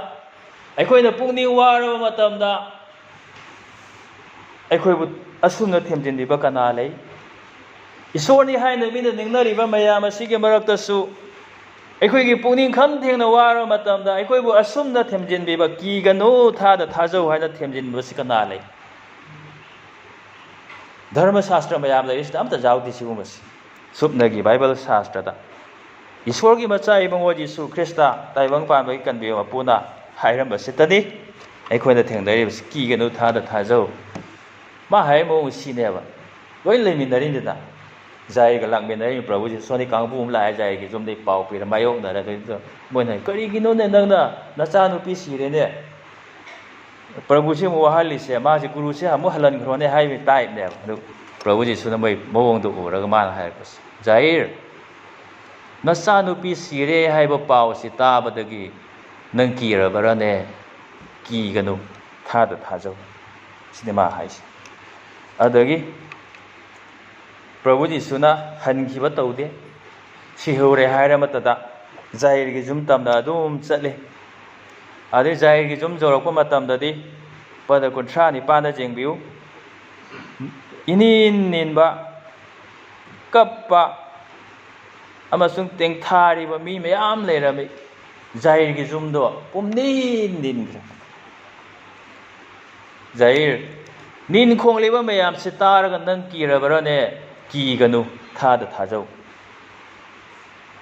ꯑꯩꯈꯣꯏꯅ ꯄꯨꯛꯅꯤꯡ ꯋꯥꯔꯕ ꯃꯇꯝꯗ ꯑꯩꯈꯣꯏꯕꯨ ꯑꯁꯨꯝꯅ ꯊꯦꯝꯖꯤꯟꯕꯤꯕ ꯀꯅꯥ ꯂꯩ? ꯏꯁꯣꯔꯅꯤ ꯍꯥꯏꯅ ꯃꯤꯅ ꯅꯤꯡꯅꯔꯤꯕ ꯃꯌꯥꯝ ꯑꯁꯤꯒꯤ ꯃꯔꯛꯇꯁꯨ ꯑꯩꯈꯣꯏꯒꯤ ꯄꯨꯛꯅꯤꯡ ꯈꯝ ꯊꯦꯡꯅ ꯋꯥꯔꯕ ꯃꯇꯝꯗ ꯑꯩꯈꯣꯏꯕꯨ ꯑꯁꯨꯝꯅ ꯊꯦꯝꯖꯤꯟꯕꯤꯕ, "ꯀꯤꯒꯅꯨ, ꯊꯥꯗ ꯊꯥꯖꯧ" ꯍꯥꯏꯅ ꯊꯦꯝꯖꯤꯟꯕꯁꯤ ꯀꯅꯥ ꯂꯩ? ꯙꯔꯃ ꯁꯥꯁꯇ꯭ꯔ ꯃꯌꯥꯝ ꯂꯩꯔꯤꯁꯤꯗ ꯑꯝꯇ ꯌꯥꯎꯗꯦ ꯁꯤꯒꯨꯝꯕꯁꯤ꯫ ꯁꯨꯞꯅꯒꯤ ꯕꯥꯏꯕꯜ ꯁꯥꯁꯇ꯭ꯔꯗ ꯏꯁꯣꯔꯒꯤ ꯃꯆꯥ ꯏꯕꯨꯡꯉꯣ ꯖꯤꯁꯨ ꯈ꯭ꯔꯤꯁꯇ ꯇꯥꯏꯕꯪ ꯄꯥꯟꯕꯒꯤ ꯀꯟꯕꯤꯕ ꯃꯄꯨꯅ ꯍꯥꯏꯔꯝꯕꯁꯤꯇꯅꯤ ꯑꯩꯈꯣꯏꯅ ꯊꯦꯡꯅꯔꯤꯕꯁꯤ, "ꯀꯤꯒꯅꯨ, ꯊꯥꯗ ꯊꯥꯖꯧ"꯫ ꯃꯥ ꯍꯥꯏꯔꯤꯕ ꯃꯑꯣꯡ ꯁꯤꯅꯦꯕ꯫ ꯂꯣꯏ ꯂꯩꯃꯤꯟꯅꯔꯤꯅꯤꯗꯅ꯫ ꯖꯥꯏꯔꯒ ꯂꯥꯛꯃꯤꯟꯅꯔꯤꯕ ꯄ꯭ꯔꯚꯨ ꯖꯤꯁꯨ꯫ ꯁꯣꯝꯗꯒꯤ ꯀꯥꯡꯕꯨ ꯑꯃ ꯂꯥꯛꯑꯦ, ꯖꯥꯏꯔꯒꯤ ꯌꯨꯝꯗꯒꯤ ꯄꯥꯎ ꯄꯤꯔ ꯃꯥꯌꯣꯛꯅꯔꯦ꯫ ꯑꯗꯨꯗ ꯃꯣꯏꯅ, "ꯀꯔꯤꯒꯤꯅꯣꯅꯦ ꯅꯪꯅ ꯅꯆꯥꯅꯨꯄꯤ ꯁꯤꯔꯦꯅꯦ, ꯄ꯭ꯔꯚꯨꯁꯦ ꯑꯃꯨꯛ ꯋꯥꯍꯜꯂꯤꯁꯦ? ꯃꯥꯁꯦ ꯒꯨꯔꯨꯁꯦ ꯑꯃꯨꯛ ꯍꯜꯍꯟꯈ꯭ꯔꯣꯅꯦ" ꯍꯥꯏꯕꯒꯤ ꯇꯥꯏꯞꯅꯦꯕ꯫ ꯑꯗꯨ ꯄ꯭ꯔꯚꯨ ꯖꯤꯁꯨꯅ ꯃꯣꯏ ꯃꯑꯣꯡꯗꯣ ꯎꯔꯒ ꯃꯥꯅ ꯍꯥꯏꯔꯛꯄꯁꯦ, "ꯖꯥꯏꯔ, ꯅꯆꯥꯅꯨꯄꯤ ꯁꯤꯔꯦ ꯍꯥꯏꯕ ꯄꯥꯎꯁꯤ ꯇꯥꯕꯗꯒꯤ "ꯅꯪ ꯀꯤꯔꯕ꯭ꯔꯥꯅꯦ? ꯀꯤꯒꯅꯨ, ꯊꯥꯗ ꯊꯥꯖꯧ"꯫ ꯁꯤꯅꯤ ꯃꯥ ꯍꯥꯏꯁꯦ꯫ ꯑꯗꯒꯤ ꯄ꯭ꯔꯚꯨ ꯖꯤꯁꯨꯅ ꯍꯟꯈꯤꯕ ꯇꯧꯗꯦ꯫ ꯁꯤꯍꯧꯔꯦ ꯍꯥꯏꯔ ꯃꯇꯝꯗ ꯖꯥꯏꯔꯒꯤ ꯌꯨꯝ ꯇꯝꯅ ꯑꯗꯨꯝ ꯆꯠꯂꯤ꯫ ꯑꯗꯩ ꯖꯥꯏꯔꯒꯤ ꯌꯨꯝ ꯌꯧꯔꯛꯄ ꯃꯇꯝꯗꯗꯤ, ꯄꯗ ꯀꯨꯟꯊ꯭ꯔꯥ ꯅꯤꯄꯥꯟꯗ ꯌꯦꯡꯕꯤꯌꯨ, ꯏꯅꯤꯟ ꯅꯤꯟꯕ, ꯀꯞꯄ ꯑꯃꯁꯨꯡ ꯇꯦꯡꯊꯥꯔꯤꯕ ꯃꯤ ꯃꯌꯥꯝ ꯂꯩꯔꯝꯃꯤ꯫ ꯖꯥꯏꯔꯒꯤ ꯌꯨꯝꯗꯣ ꯄꯨꯝꯅꯤꯟ ꯅꯤꯟꯈ꯭ꯔꯦ꯫ ꯖꯥꯏꯔ, ꯅꯤꯟ ꯈꯣꯡꯂꯤꯕ ꯃꯌꯥꯝꯁꯤ ꯇꯥꯔꯒ ꯅꯪ ꯀꯤꯔꯕ꯭ꯔꯥꯅꯦ? ꯀꯤꯒꯅꯨ, ꯊꯥꯗ ꯊꯥꯖꯧ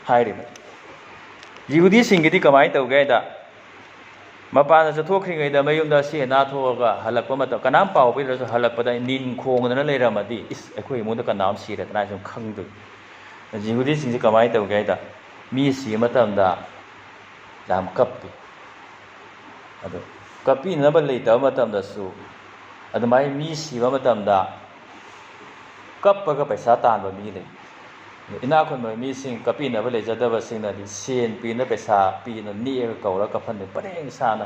ꯍꯥꯏꯔꯤꯕ꯫ ꯌꯤꯍꯨꯗꯤꯁꯤꯡꯒꯤꯗꯤ ꯀꯃꯥꯏꯅ ꯇꯧꯒꯦ ꯍꯥꯏꯗ, ꯃꯄꯥꯟꯗ ꯆꯠꯊꯣꯛꯈ꯭ꯔꯤꯉꯩꯗ ꯃꯌꯨꯝꯗ ꯑꯁꯤ ꯑꯅꯥ ꯊꯣꯛꯑꯒ ꯍꯜꯂꯛꯄ ꯃꯇꯝ, ꯀꯅꯥꯝ ꯄꯥꯎ ꯄꯤꯗ꯭ꯔꯁꯨ ꯍꯜꯂꯛꯄꯗ ꯅꯤꯟ ꯈꯣꯡꯗꯅ ꯂꯩꯔꯝꯃꯗꯤ, "ꯏꯁ, ꯑꯩꯈꯣꯏ ꯏꯃꯨꯡꯗ ꯀꯅꯥꯝ ꯁꯤꯔꯦꯗꯅ" ꯍꯥꯏꯅ ꯁꯨꯝ ꯈꯪꯗꯣꯏ꯫ ꯌꯤꯍꯨꯗꯤꯁꯤꯡꯁꯦ ꯀꯃꯥꯏꯅ ꯇꯧꯒꯦ ꯍꯥꯏꯗ, ꯃꯤ ꯁꯤꯕ ꯃꯇꯝꯗ ꯌꯥꯝ ꯀꯞꯄꯤ꯫ ꯑꯗꯣ ꯀꯞꯄꯤꯅꯕ ꯂꯩꯇꯕ ꯃꯇꯝꯗꯁꯨ ꯑꯗꯨꯃꯥꯏꯅ ꯃꯤ ꯁꯤꯕ ꯃꯇꯝꯗ ꯀꯞꯄꯒ ꯄꯩꯁꯥ ꯇꯥꯟꯕ ꯃꯤ ꯂꯩ꯫ ꯑꯗꯣ ꯏꯅꯥꯛ ꯈꯨꯟꯕ ꯃꯤꯁꯤꯡ, ꯀꯞꯄꯤꯅꯕ ꯂꯩꯖꯗꯕꯁꯤꯡꯅꯗꯤ ꯁꯦꯟ ꯄꯤꯅ, ꯄꯩꯁꯥ ꯄꯤꯅ ꯅꯦꯛꯑꯒ ꯀꯧꯔꯒ ꯀꯐꯟꯗ ꯄꯔꯦꯡ ꯁꯥꯅ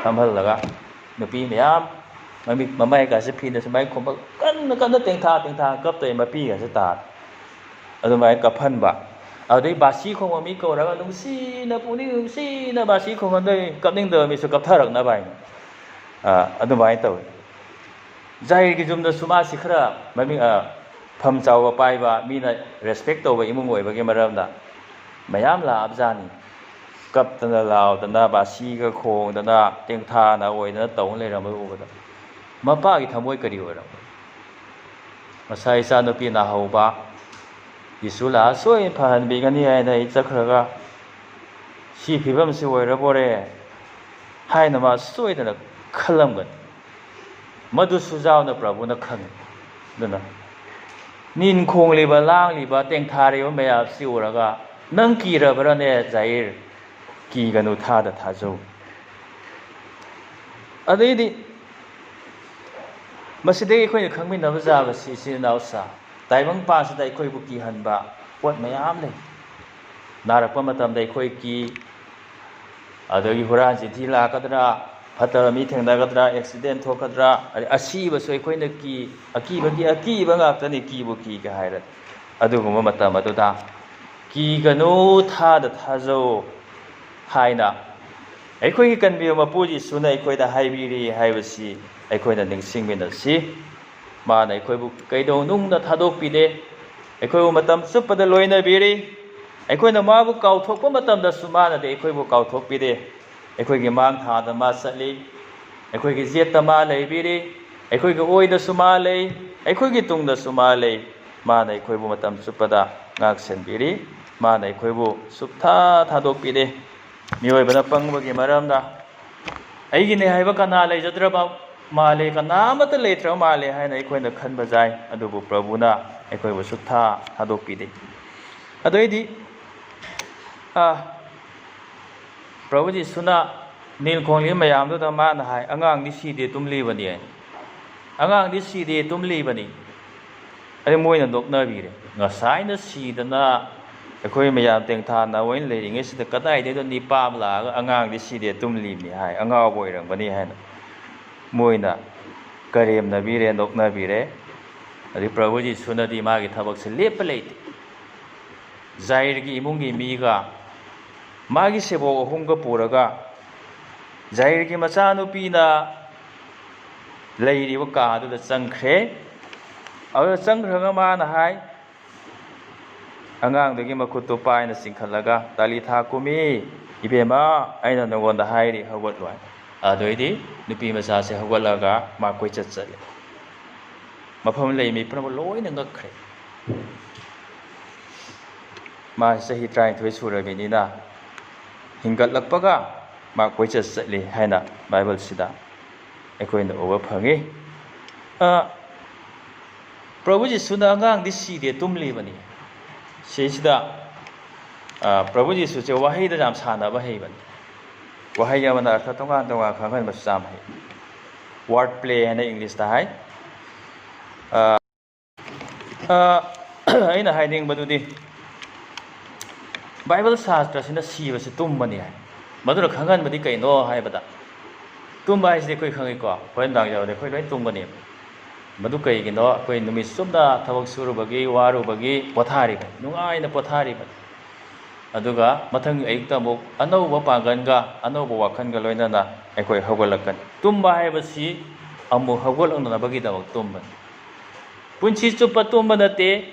ꯐꯝꯍꯜꯂꯒ ꯅꯨꯄꯤ ꯃꯌꯥꯝ ꯃꯃꯤꯠ ꯃꯃꯥꯏꯒꯁꯦ ꯐꯤꯅ ꯁꯨꯃꯥꯏꯅ ꯈꯨꯝꯕ, ꯀꯟꯅ ꯀꯟꯅ ꯇꯦꯡꯊꯥ ꯇꯦꯡꯊꯥ ꯀꯞꯇꯣꯏ, ꯃꯄꯤꯒꯁꯦ ꯇꯥꯔꯦ꯫ ꯑꯗꯨꯃꯥꯏꯅ ꯀꯞꯍꯟꯕ꯫ ꯑꯗꯨꯗꯩ ꯕꯥꯁꯤ ꯈꯣꯡꯕ ꯃꯤ ꯀꯧꯔꯒ ꯅꯨꯡꯁꯤꯅ, ꯄꯨꯛꯅꯤꯡ ꯅꯨꯡꯁꯤꯅ ꯕꯥꯁꯤ ꯈꯣꯡꯍꯟꯗꯣꯏ, ꯀꯞꯅꯤꯡꯗꯕ ꯃꯤꯁꯨ ꯀꯞꯊꯔꯛꯅꯕ ꯍꯥꯏꯅ꯫ ꯑ, ꯑꯗꯨꯃꯥꯏꯅ ꯇꯧꯋꯤ꯫ ꯖꯥꯏꯔꯒꯤ ꯌꯨꯝꯗꯁꯨ ꯃꯥꯁꯤ ꯈꯔ ꯃꯃꯤꯡ, ꯑ, ꯐꯝ ꯆꯥꯎꯕ ꯄꯥꯏꯕ, ꯃꯤꯅ respect ꯇꯧꯕ ꯏꯃꯨꯡ ꯑꯣꯏꯕꯒꯤ ꯃꯔꯝꯅ ꯃꯌꯥꯝ ꯂꯥꯛꯑꯕꯖꯥꯠꯅꯤ꯫ ꯀꯞꯇꯅ ꯂꯥꯎꯗꯅ, ꯕꯥꯁꯤꯒ ꯈꯣꯡꯗꯅ, ꯇꯦꯡꯊꯥꯅ ꯑꯣꯏꯗꯅ ꯇꯧ ꯂꯩꯔꯝꯕꯗꯨ ꯎꯕꯗ ꯃꯄꯥꯒꯤ ꯊꯃꯣꯏ ꯀꯔꯤ ꯑꯣꯏꯔꯝꯒꯅꯤ? ꯉꯁꯥꯏ ꯏꯆꯥꯅꯨꯄꯤ ꯅꯥꯍꯧꯕ, ꯖꯤꯁꯨ ꯂꯥꯛꯑ ꯁꯣꯏ ꯐꯍꯟꯕꯤꯒꯅꯤ ꯍꯥꯏꯅ ꯑꯩ ꯆꯠꯈ꯭ꯔꯒ, ꯁꯤ ꯐꯤꯕꯝꯁꯤ ꯑꯣꯏꯔꯕꯣꯔꯦ ꯍꯥꯏꯅ ꯃꯥ ꯁꯣꯏꯗꯅ ꯈꯜꯂꯝꯒꯅꯤ꯫ ꯃꯗꯨꯁꯨ ꯌꯥꯎꯅ ꯄ꯭ꯔꯚꯨꯅ ꯈꯪꯏ꯫ ꯑꯗꯨꯅ ꯅꯤꯟ ꯈꯣꯡꯂꯤꯕ, ꯂꯥꯡꯂꯤꯕ, ꯇꯦꯡꯊꯥꯔꯤꯕ ꯃꯌꯥꯝꯁꯤ ꯎꯔꯒ, "ꯅꯪ ꯀꯤꯔꯕ꯭ꯔꯅꯦ, ꯖꯥꯏꯔ? ꯀꯤꯒꯅꯨ, ꯊꯥꯗ ꯊꯥꯖꯧ"꯫ ꯑꯗꯩꯗꯤ ꯃꯁꯤꯗꯒꯤ ꯑꯩꯈꯣꯏꯅ ꯈꯪꯃꯤꯟꯅꯕ ꯌꯥꯕꯁꯤ, ꯏꯆꯤꯟ ꯏꯅꯥꯎꯁꯥ, ꯇꯥꯏꯕꯪ ꯄꯥꯟꯁꯤꯗ ꯑꯩꯈꯣꯏꯕꯨ ꯀꯤꯍꯟꯕ ꯄꯣꯠ ꯃꯌꯥꯝ ꯂꯩ꯫ ꯅꯥꯔꯛꯄ ꯃꯇꯝꯗ ꯑꯩꯈꯣꯏ ꯀꯤ, ꯑꯗꯒꯤ ꯍꯨꯔꯥꯟ ꯆꯤꯟꯊꯤ ꯂꯥꯛꯀꯗ꯭ꯔꯥ, ꯐꯠꯇꯕ ꯃꯤ ꯊꯦꯡꯅꯒꯗ꯭ꯔꯥ, ꯑꯦꯛꯁꯤꯗꯦꯟ ꯊꯣꯛꯀꯗ꯭ꯔꯥ, ꯑꯗꯩ ꯑꯁꯤꯕꯁꯨ ꯑꯩꯈꯣꯏꯅ ꯀꯤ, ꯑꯀꯤꯕꯒꯤ ꯑꯀꯤꯕ ꯉꯥꯛꯇꯅꯤ, ꯀꯤꯕꯨ ꯀꯤꯒꯦ ꯍꯥꯏꯔꯗꯤ꯫ ꯑꯗꯨꯒꯨꯝꯕ ꯃꯇꯝ ꯑꯗꯨꯗ "ꯀꯤꯒꯅꯨ, ꯊꯥꯗ ꯊꯥꯖꯧ" ꯍꯥꯏꯅ ꯑꯩꯈꯣꯏꯒꯤ ꯀꯟꯕꯤꯕ ꯃꯄꯨ ꯖꯤꯁꯨꯅ ꯑꯩꯈꯣꯏꯗ ꯍꯥꯏꯕꯤꯔꯤ ꯍꯥꯏꯕꯁꯤ ꯑꯩꯈꯣꯏꯅ ꯅꯤꯡꯁꯤꯡꯃꯤꯟꯅꯁꯤ꯫ ꯃꯥꯅ ꯑꯩꯈꯣꯏꯕꯨ ꯀꯩꯗꯧꯅꯨꯡꯗ ꯊꯥꯗꯣꯛꯄꯤꯗꯦ꯫ ꯑꯩꯈꯣꯏꯕꯨ ꯃꯇꯝ ꯆꯨꯞꯄꯗ ꯂꯣꯏꯅꯕꯤꯔꯤ꯫ ꯑꯩꯈꯣꯏꯅ ꯃꯥꯕꯨ ꯀꯥꯎꯊꯣꯛꯄ ꯃꯇꯝꯗꯁꯨ ꯃꯥꯅꯗꯤ ꯑꯩꯈꯣꯏꯕꯨ ꯀꯥꯎꯊꯣꯛꯄꯤꯗꯦ꯫ ꯑꯩꯈꯣꯏꯒꯤ ꯃꯥꯡ ꯊꯥꯗ ꯃꯥ ꯆꯠꯂꯤ꯫ ꯑꯩꯈꯣꯏꯒꯤ ꯌꯦꯠꯇ ꯃꯥ ꯂꯩꯕꯤꯔꯤ꯫ ꯑꯩꯈꯣꯏꯒꯤ ꯑꯣꯏꯗꯁꯨ ꯃꯥ ꯂꯩ꯫ ꯑꯩꯈꯣꯏꯒꯤ ꯇꯨꯡꯗꯁꯨ ꯃꯥ ꯂꯩ꯫ ꯃꯥꯅ ꯑꯩꯈꯣꯏꯕꯨ ꯃꯇꯝ ꯆꯨꯞꯄꯗ ꯉꯥꯛ ꯁꯦꯟꯕꯤꯔꯤ꯫ ꯃꯥꯅ ꯑꯩꯈꯣꯏꯕꯨ ꯁꯨꯞꯊꯥ ꯊꯥꯗꯣꯛꯄꯤꯗꯦ꯫ ꯃꯤꯑꯣꯏꯕꯅ ꯄꯪꯕꯒꯤ ꯃꯔꯝꯅ "ꯑꯩꯒꯤꯅꯦ ꯍꯥꯏꯕ ꯀꯅꯥ ꯂꯩꯖꯗ꯭ꯔꯕ ꯃꯥꯜꯂꯦ, ꯀꯅꯥ ꯑꯃꯠꯇ ꯂꯩꯇ꯭ꯔꯕ ꯃꯥꯜꯂꯦ" ꯍꯥꯏꯅ ꯑꯩꯈꯣꯏꯅ ꯈꯟꯕ ꯌꯥꯏ, ꯑꯗꯨꯕꯨ ꯄ꯭ꯔꯚꯨꯅ ꯑꯩꯈꯣꯏꯕꯨ ꯁꯨꯛꯊꯥ ꯊꯥꯗꯣꯛꯄꯤꯗꯦ꯫ ꯑꯗꯨꯏꯗꯤ, ꯑ, ꯄ꯭ꯔꯚꯨ ꯖꯤꯁꯨꯅ ꯅꯤꯜ ꯈꯣꯡꯂꯤ ꯃꯌꯥꯝꯗꯨꯗ ꯃꯥꯅ ꯍꯥꯏ, "ꯑꯉꯥꯡꯗꯤ ꯁꯤꯗꯦ, ꯇꯨꯝꯂꯤꯕꯅꯤ" ꯍꯥꯏ꯫ "ꯑꯉꯥꯡꯗꯤ ꯁꯤꯗꯦ, ꯇꯨꯝꯂꯤꯕꯅꯤ"꯫ ꯑꯗꯩ ꯃꯣꯏꯅ ꯅꯣꯛꯅꯕꯤꯔꯦ꯫ "ꯉꯁꯥꯏꯅ ꯁꯤꯗꯅ ꯑꯩꯈꯣꯏ ꯃꯌꯥꯝ ꯇꯦꯡꯊꯥꯅ ꯑꯣꯏꯅ ꯂꯩꯔꯤꯉꯩꯁꯤꯗ ꯀꯗꯥꯏꯗꯩꯅꯣ ꯅꯤꯄꯥ ꯑꯃ ꯂꯥꯛꯑꯒ ꯑꯉꯥꯡꯗꯤ ꯁꯤꯗꯦ, ꯇꯨꯝꯂꯤꯕꯅꯤ ꯍꯥꯏ, ꯑꯉꯥꯎꯕ ꯑꯣꯏꯔꯝꯒꯅꯤ" ꯍꯥꯏꯅ ꯃꯣꯏꯅ ꯀꯔꯦꯝꯅꯕꯤꯔꯦ, ꯅꯣꯛꯅꯕꯤꯔꯦ꯫ ꯑꯗꯩ ꯄ꯭ꯔꯚꯨ ꯖꯤꯁꯨꯅꯗꯤ ꯃꯥꯒꯤ ꯊꯕꯛꯁꯦ ꯂꯦꯞꯄ ꯂꯩꯇꯦ꯫ ꯖꯥꯏꯔꯒꯤ ꯏꯃꯨꯡꯒꯤ ꯃꯤꯒ ꯃꯥꯒꯤ ꯁꯦꯕꯣꯛ ꯑꯍꯨꯝꯒ ꯄꯨꯔꯒ ꯖꯥꯏꯔꯒꯤ ꯃꯆꯥꯅꯨꯄꯤꯅ ꯂꯩꯔꯤꯕ ꯀꯥ ꯑꯗꯨꯗ ꯆꯪꯈ꯭ꯔꯦ꯫ ꯑꯗꯨꯗ ꯆꯪꯈ꯭ꯔꯒ ꯃꯥꯅ ꯍꯥꯏ, ꯑꯉꯥꯡꯗꯨꯒꯤ ꯃꯈꯨꯠꯇꯨ ꯄꯥꯏꯅ ꯆꯤꯡꯈꯠꯂꯒ, "ꯇꯥꯂꯤꯊꯥ ꯀꯨꯃꯤ, ꯏꯕꯦꯝꯃ, ꯑꯩꯅ ꯅꯉꯣꯟꯗ ꯍꯥꯏꯔꯤ, ꯍꯧꯒꯠꯂꯣ" ꯍꯥꯏ꯫ ꯑꯗꯨꯗꯩꯗꯤ ꯅꯨꯄꯤ ꯃꯆꯥꯁꯦ ꯍꯧꯒꯠꯂꯒ ꯃꯥ ꯀꯣꯏꯆꯠ ꯆꯠꯂꯦ꯫ ꯃꯐꯝ ꯂꯩ ꯃꯤ ꯄꯨꯝꯅꯃꯛ ꯂꯣꯏꯅ ꯉꯛꯈ꯭ꯔꯦ꯫ ꯃꯥꯁꯤ ꯆꯍꯤ ꯇꯔꯥꯅꯤꯊꯣꯏ ꯁꯨꯔꯕꯅꯤꯅ ꯍꯤꯡꯒꯠꯂꯛꯄꯒ ꯃꯥ ꯀꯣꯏꯆꯠ ꯆꯠꯂꯤ ꯍꯥꯏꯅ ꯕꯥꯏꯕꯜꯁꯤꯗ ꯑꯩꯈꯣꯏꯅ ꯎꯕ ꯐꯪꯉꯤ꯫ ꯑ, ꯄ꯭ꯔꯚꯨ ꯖꯤꯁꯨꯅ "ꯑꯉꯥꯡꯗꯤ ꯁꯤꯗꯦ, ꯇꯨꯝꯂꯤꯕꯅꯤ"꯫ ꯁꯤꯁꯤꯗ, ꯑ, ꯄ꯭ꯔꯚꯨ ꯖꯤꯁꯨꯁꯦ ꯋꯥꯍꯩꯗ ꯌꯥꯝ ꯁꯥꯟꯅꯕ ꯍꯩꯕꯅꯤ꯫ ꯋꯥꯍꯩ ꯑꯃꯅ ꯑꯔꯊ ꯇꯣꯉꯥꯟ ꯇꯣꯉꯥꯟ ꯈꯪꯍꯟꯕꯁꯨ ꯌꯥꯝ ꯍꯩ꯫ ꯋꯥꯔꯗ ꯄ꯭ꯂꯦ ꯍꯥꯏꯅ ꯏꯪꯂꯤꯁꯇ ꯍꯥꯏ꯫ ꯑ, ꯑ, ꯑꯩꯅ ꯍꯥꯏꯅꯤꯡꯕꯗꯨꯗꯤ, ꯕꯥꯏꯕꯜ ꯁꯥꯁꯇ꯭ꯔꯁꯤꯅ ꯁꯤꯕꯁꯤ ꯇꯨꯝꯕꯅꯤ ꯍꯥꯏ꯫ ꯃꯗꯨꯅ ꯈꯪꯍꯟꯕꯗꯤ ꯀꯩꯅꯣ ꯍꯥꯏꯕꯗ, ꯇꯨꯝꯕ ꯍꯥꯏꯁꯤꯗꯤ ꯑꯩꯈꯣꯏ ꯈꯪꯉꯤꯀꯣ, ꯍꯣꯔꯦꯟ ꯅꯨꯡꯗꯥꯡ ꯌꯧꯔꯗꯤ ꯑꯩꯈꯣꯏ ꯂꯣꯏ ꯇꯨꯝꯒꯅꯤ꯫ ꯃꯗꯨ ꯀꯩꯒꯤꯅꯣ? ꯑꯩꯈꯣꯏ ꯅꯨꯃꯤꯠ ꯆꯨꯞꯅ ꯊꯕꯛ ꯁꯨꯔꯨꯕꯒꯤ, ꯋꯥꯔꯨꯕꯒꯤ ꯄꯣꯊꯥꯔꯤꯕꯅꯤ, ꯅꯨꯡꯉꯥꯏꯅ ꯄꯣꯊꯥꯔꯤꯕꯅꯤ꯫ ꯑꯗꯨꯒ ꯃꯊꯪꯒꯤ ꯑꯌꯨꯛꯇ ꯑꯃꯨꯛ ꯑꯅꯧꯕ ꯄꯥꯡꯒꯜꯒ ꯑꯅꯧꯕ ꯋꯥꯈꯜꯒ ꯂꯣꯏꯅꯅ ꯑꯩꯈꯣꯏ ꯍꯧꯒꯠꯂꯛꯀꯅꯤ꯫ ꯇꯨꯝꯕ ꯍꯥꯏꯕꯁꯤ ꯑꯃꯨꯛ ꯍꯧꯒꯠꯂꯛꯅꯕꯒꯤꯗꯃꯛ ꯇꯨꯝꯕꯅꯤ꯫ ꯄꯨꯟꯁꯤ ꯆꯨꯞꯄ ꯇꯨꯝꯕ ꯅꯠꯇꯦ,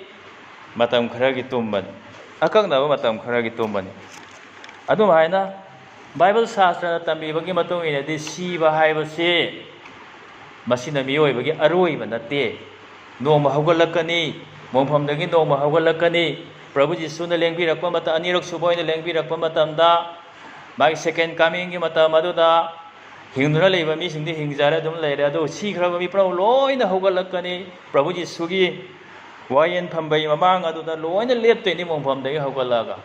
ꯃꯇꯝ ꯈꯔꯒꯤ ꯇꯨꯝꯕꯅꯤ, ꯑꯀꯛꯅꯕ ꯃꯇꯝ ꯈꯔꯒꯤ ꯇꯨꯝꯕꯅꯤ꯫ ꯑꯗꯨꯝꯍꯥꯏꯅ ꯕꯥꯏꯕꯜ ꯁꯥꯁꯇ꯭ꯔꯅ ꯇꯝꯕꯤꯕꯒꯤ ꯃꯇꯨꯡ ꯏꯟꯅꯗꯤ ꯁꯤꯕ ꯍꯥꯏꯕꯁꯤ ꯃꯁꯤꯅ ꯃꯤꯑꯣꯏꯕꯒꯤ ꯑꯔꯣꯏꯕ ꯅꯠꯇꯦ꯫ ꯅꯣꯡꯃ ꯍꯧꯒꯠꯂꯛꯀꯅꯤ, ꯃꯣꯡꯐꯝꯗꯒꯤ ꯅꯣꯡꯃ ꯍꯧꯒꯠꯂꯛꯀꯅꯤ꯫ ꯄ꯭ꯔꯚꯨ ꯖꯤꯁꯨꯅ ꯂꯦꯡꯕꯤꯔꯛꯄ ꯃꯇꯝ, ꯑꯅꯤꯔꯛ ꯁꯨꯕ ꯑꯣꯏꯅ ꯂꯦꯡꯕꯤꯔꯛꯄ ꯃꯇꯝꯗ, ꯃꯥꯒꯤ second comingꯒꯤ ꯃꯇꯝ ꯑꯗꯨꯗ ꯍꯤꯡꯗꯨꯅ ꯂꯩꯕ ꯃꯤꯁꯤꯡꯗꯤ ꯍꯤꯡꯖꯔ ꯑꯗꯨꯝ ꯂꯩꯔꯦ, ꯑꯗꯨ ꯁꯤꯈ꯭ꯔꯕ ꯃꯤ ꯄꯨꯝꯅꯃꯛ ꯂꯣꯏꯅ ꯍꯧꯒꯠꯂꯛꯀꯅꯤ꯫ ꯄ꯭ꯔꯚꯨ ꯖꯤꯁꯨꯒꯤ ꯋꯥꯌꯦꯜ ꯐꯝꯕꯩ ꯃꯃꯥꯡ ꯑꯗꯨꯗ ꯂꯣꯏꯅ ꯂꯦꯞꯇꯣꯏꯅꯤ, ꯃꯣꯡꯐꯝꯗꯒꯤ ꯍꯧꯒꯠꯂꯛꯑꯒ꯫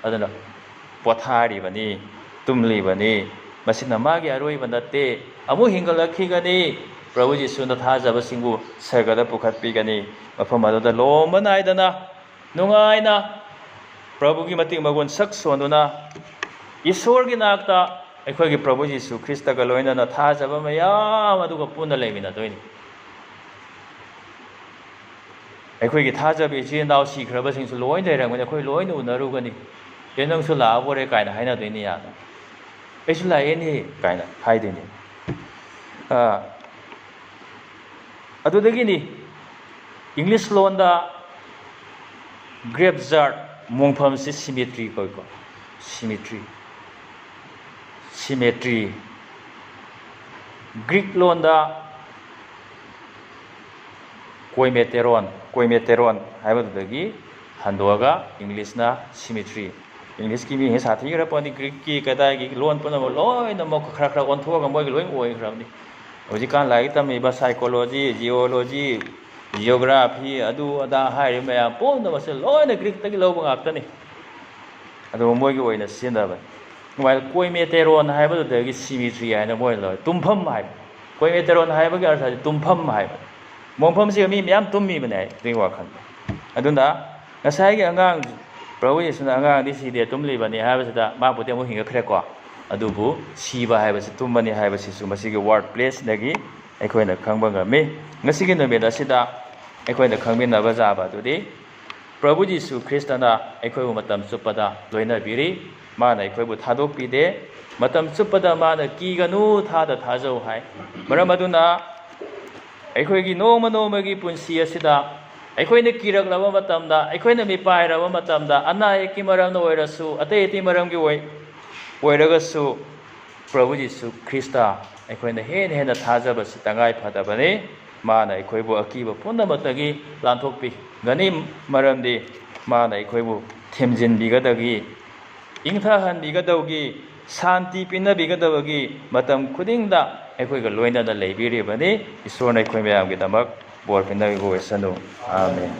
ꯑꯗꯨꯅ ꯄꯣꯊꯥꯔꯤꯕꯅꯤ, ꯇꯨꯝꯂꯤꯕꯅꯤ꯫ ꯃꯁꯤꯅ ꯃꯥꯒꯤ ꯑꯔꯣꯏꯕ ꯅꯠꯇꯦ꯫ ꯑꯃꯨꯛ ꯍꯤꯡꯒꯠꯂꯛꯈꯤꯒꯅꯤ꯫ ꯄ꯭ꯔꯚꯨ ꯖꯤꯁꯨꯅ ꯊꯥꯖꯕꯁꯤꯡꯕꯨ ꯁꯔꯒꯗ ꯄꯨꯈꯠꯄꯤꯒꯅꯤ꯫ ꯃꯐꯝ ꯑꯗꯨꯗ ꯂꯣꯝꯕ ꯅꯥꯏꯗꯅ ꯅꯨꯡꯉꯥꯏꯅ ꯄ꯭ꯔꯚꯨꯒꯤ ꯃꯇꯤꯛ ꯃꯒꯨꯟ ꯁꯛ ꯁꯣꯟꯗꯨꯅ ꯏꯁꯣꯔꯒꯤ ꯅꯥꯛꯇ ꯑꯩꯈꯣꯏꯒꯤ ꯄ꯭ꯔꯚꯨ ꯖꯤꯁꯨ ꯈ꯭ꯔꯤꯁꯇꯒ ꯂꯣꯏꯅꯅ ꯊꯥꯖꯕ ꯃꯌꯥꯝ ꯑꯗꯨꯒ ꯄꯨꯟꯅ ꯂꯩꯃꯤꯟꯅꯗꯣꯏꯅꯤ꯫ ꯑꯩꯈꯣꯏꯒꯤ ꯊꯥꯖꯕ ꯏꯆꯤꯜ ꯏꯅꯥꯎ ꯁꯤꯈ꯭ꯔꯕꯁꯤꯡꯁꯨ ꯂꯣꯏ ꯂꯩꯔꯝꯒꯅꯤ, ꯑꯩꯈꯣꯏ ꯂꯣꯏꯅ ꯎꯅꯔꯨꯒꯅꯤ꯫ "ꯑꯦ, ꯅꯪꯁꯨ ꯂꯥꯛꯑꯕꯣꯔꯦ?" ꯀꯥꯏꯅ ꯍꯥꯏꯅꯗꯣꯏꯅꯤ ꯌꯥꯝꯅ꯫ "ꯑꯩꯁꯨ ꯂꯥꯛꯑꯦꯅꯦ" ꯀꯥꯏꯅ ꯍꯥꯏꯗꯣꯏꯅꯤ꯫ ꯑꯥ, ꯑꯗꯨꯗꯒꯤꯅꯤ ꯏꯪꯂꯤꯁ ꯂꯣꯟꯗ graveyard, ꯃꯣꯡꯐꯝꯁꯤ cemetery ꯀꯧꯏꯀꯣ, cemetery, cemetery꯫ Greek ꯂꯣꯟꯗ ꯀꯣꯏꯃꯦꯇꯦꯔꯣꯟ, ꯀꯣꯏꯃꯦꯇꯦꯔꯣꯟ ꯍꯥꯏꯕꯗꯨꯗꯒꯤ ꯍꯟꯗꯣꯛꯑꯒ ꯏꯪꯂꯤꯁꯅ cemetery꯫ ꯏꯪꯂꯤꯁꯀꯤ ꯃꯤꯁꯤꯡꯁꯦ ꯁꯥꯊꯤꯈ꯭ꯔ ꯄꯣꯠꯅꯤ, ꯒ꯭ꯔꯤꯛꯀꯤ ꯀꯗꯥꯏꯒꯤ ꯂꯣꯟ ꯄꯨꯝꯅꯃꯛ ꯂꯣꯏꯅꯃꯛ ꯈꯔ ꯈꯔ ꯑꯣꯟꯊꯣꯛꯑꯒ ꯃꯣꯏꯒꯤ ꯂꯣꯏ ꯑꯣꯏꯈ꯭ꯔꯕꯅꯤ꯫ ꯍꯧꯖꯤꯛꯀꯥꯟ ꯂꯥꯏꯔꯤꯛ ꯇꯝꯃꯤꯕ psychology, geology, geography, ꯑꯗꯨ ꯑꯗꯥ ꯍꯥꯏꯔꯤꯕ ꯃꯌꯥꯝ ꯄꯨꯝꯅꯃꯛꯁꯦ ꯂꯣꯏꯅ ꯒ꯭ꯔꯤꯛꯇꯒꯤ ꯂꯧꯕ ꯉꯥꯛꯇꯅꯤ꯫ ꯑꯗꯨꯒ ꯃꯣꯏꯒꯤ ꯑꯣꯏꯅ ꯁꯤꯖꯤꯟꯅꯕꯅꯤ꯫ ꯑꯗꯨꯃꯥꯏꯅ ꯀꯣꯏꯃꯦꯇꯦꯔꯣꯟ ꯍꯥꯏꯕꯗꯨꯗꯒꯤ cemetery ꯍꯥꯏꯅ ꯃꯣꯏꯅ ꯂꯧꯋꯦ꯫ ꯇꯨꯝꯐꯝ ꯍꯥꯏꯕ꯫ ꯀꯣꯏꯃꯦꯇꯦꯔꯣꯟ ꯍꯥꯏꯕꯒꯤ ꯑꯔꯊꯗꯤ ꯇꯨꯝꯐꯝ ꯍꯥꯏꯕ꯫ ꯃꯣꯡꯐꯝꯁꯤꯒ ꯃꯤ ꯃꯌꯥꯝ ꯇꯨꯝꯃꯤꯕꯅꯦ ꯍꯥꯏ, ꯑꯗꯨꯒꯤ ꯋꯥꯈꯜꯗ꯫ ꯑꯗꯨꯅ ꯉꯁꯥꯏꯒꯤ ꯑꯉꯥꯡ, ꯄ꯭ꯔꯚꯨ ꯌꯦꯁꯨꯅ "ꯑꯉꯥꯡꯗꯤ ꯁꯤꯗꯦ, ꯇꯨꯝꯂꯤꯕꯅꯤ" ꯍꯥꯏꯕꯁꯤꯗ ꯃꯥꯕꯨꯗꯤ ꯑꯃꯨꯛ ꯍꯤꯡꯒꯠꯈ꯭ꯔꯦꯀꯣ꯫ ꯑꯗꯨꯕꯨ ꯁꯤꯕ ꯍꯥꯏꯕꯁꯤ ꯇꯨꯝꯕꯅꯤ ꯍꯥꯏꯕꯁꯤꯁꯨ ꯃꯁꯤꯒꯤ ꯋꯥꯔꯗ ꯄ꯭ꯂꯦꯁꯤꯗꯒꯤ ꯑꯩꯈꯣꯏꯅ ꯈꯪꯕ ꯉꯝꯃꯤ꯫ ꯉꯁꯤꯒꯤ ꯅꯨꯃꯤꯠ ꯑꯁꯤꯗ ꯑꯩꯈꯣꯏꯅ ꯈꯪꯃꯤꯟꯅꯕ ꯌꯥꯕ ꯑꯗꯨꯗꯤ ꯄ꯭ꯔꯚꯨ ꯖꯤꯁꯨ ꯈ꯭ꯔꯤꯁꯇꯅ ꯑꯩꯈꯣꯏꯕꯨ ꯃꯇꯝ ꯆꯨꯞꯄꯗ ꯂꯣꯏꯅꯕꯤꯔꯤ꯫ ꯃꯥꯅ ꯑꯩꯈꯣꯏꯕꯨ ꯊꯥꯗꯣꯛꯄꯤꯗꯦ꯫ ꯃꯇꯝ ꯆꯨꯞꯄꯗ ꯃꯥꯅ "ꯀꯤꯒꯅꯨ, ꯊꯥꯗ ꯊꯥꯖꯧ" ꯍꯥꯏ꯫ ꯃꯔꯝ ꯑꯗꯨꯅ ꯑꯩꯈꯣꯏꯒꯤ ꯅꯣꯡꯃ ꯅꯣꯡꯃꯒꯤ ꯄꯨꯟꯁꯤ ꯑꯁꯤꯗ ꯑꯩꯈꯣꯏꯅ ꯀꯤꯔꯛꯂꯕ ꯃꯇꯝꯗ, ꯑꯩꯈꯣꯏꯅ ꯃꯤꯄꯥꯏꯔꯕ ꯃꯇꯝꯗ, ꯑꯅꯥ ꯑꯌꯦꯛꯀꯤ ꯃꯔꯝꯗ ꯑꯣꯏꯔꯁꯨ, ꯑꯇꯩ ꯑꯇꯩ ꯃꯔꯝꯒꯤ ꯑꯣꯏ-, ꯑꯣꯏꯔꯒꯁꯨ, ꯄ꯭ꯔꯚꯨ ꯖꯤꯁꯨ ꯈ꯭ꯔꯤꯁꯇ ꯑꯩꯈꯣꯏꯅ ꯍꯦꯟꯅ ꯍꯦꯟꯅ ꯊꯥꯖꯕꯁꯤ ꯇꯉꯥꯏ ꯐꯗꯕꯅꯤ꯫ ꯃꯥꯅ ꯑꯩꯈꯣꯏꯕꯨ ꯑꯀꯤꯕ ꯄꯨꯝꯅꯃꯛꯇꯒꯤ ꯂꯥꯟꯊꯣꯛꯄꯤꯒꯅꯤ, ꯃꯔꯝꯗꯤ ꯃꯥꯅ ꯑꯩꯈꯣꯏꯕꯨ ꯊꯦꯝꯖꯤꯟꯕꯤꯒꯗꯕꯒꯤ, ꯏꯪꯊꯍꯟꯕꯤꯒꯗꯕꯒꯤ, ꯁꯥꯟꯇꯤ ꯄꯤꯅꯕꯤꯒꯗꯕꯒꯤ ꯃꯇꯝ ꯈꯨꯗꯤꯡꯗ ꯑꯩꯈꯣꯏꯒ ꯂꯣꯏꯅꯅ ꯂꯩꯕꯤꯔꯤꯕꯅꯤ꯫ ꯏꯁꯣꯔꯅ ꯑꯩꯈꯣꯏ ꯃꯌꯥꯝꯒꯤꯗꯃꯛ ꯕꯣꯔ ꯄꯤꯅꯕꯤꯕ ꯑꯣꯏꯁꯅꯨ꯫ ꯑꯥꯃꯦꯟ꯫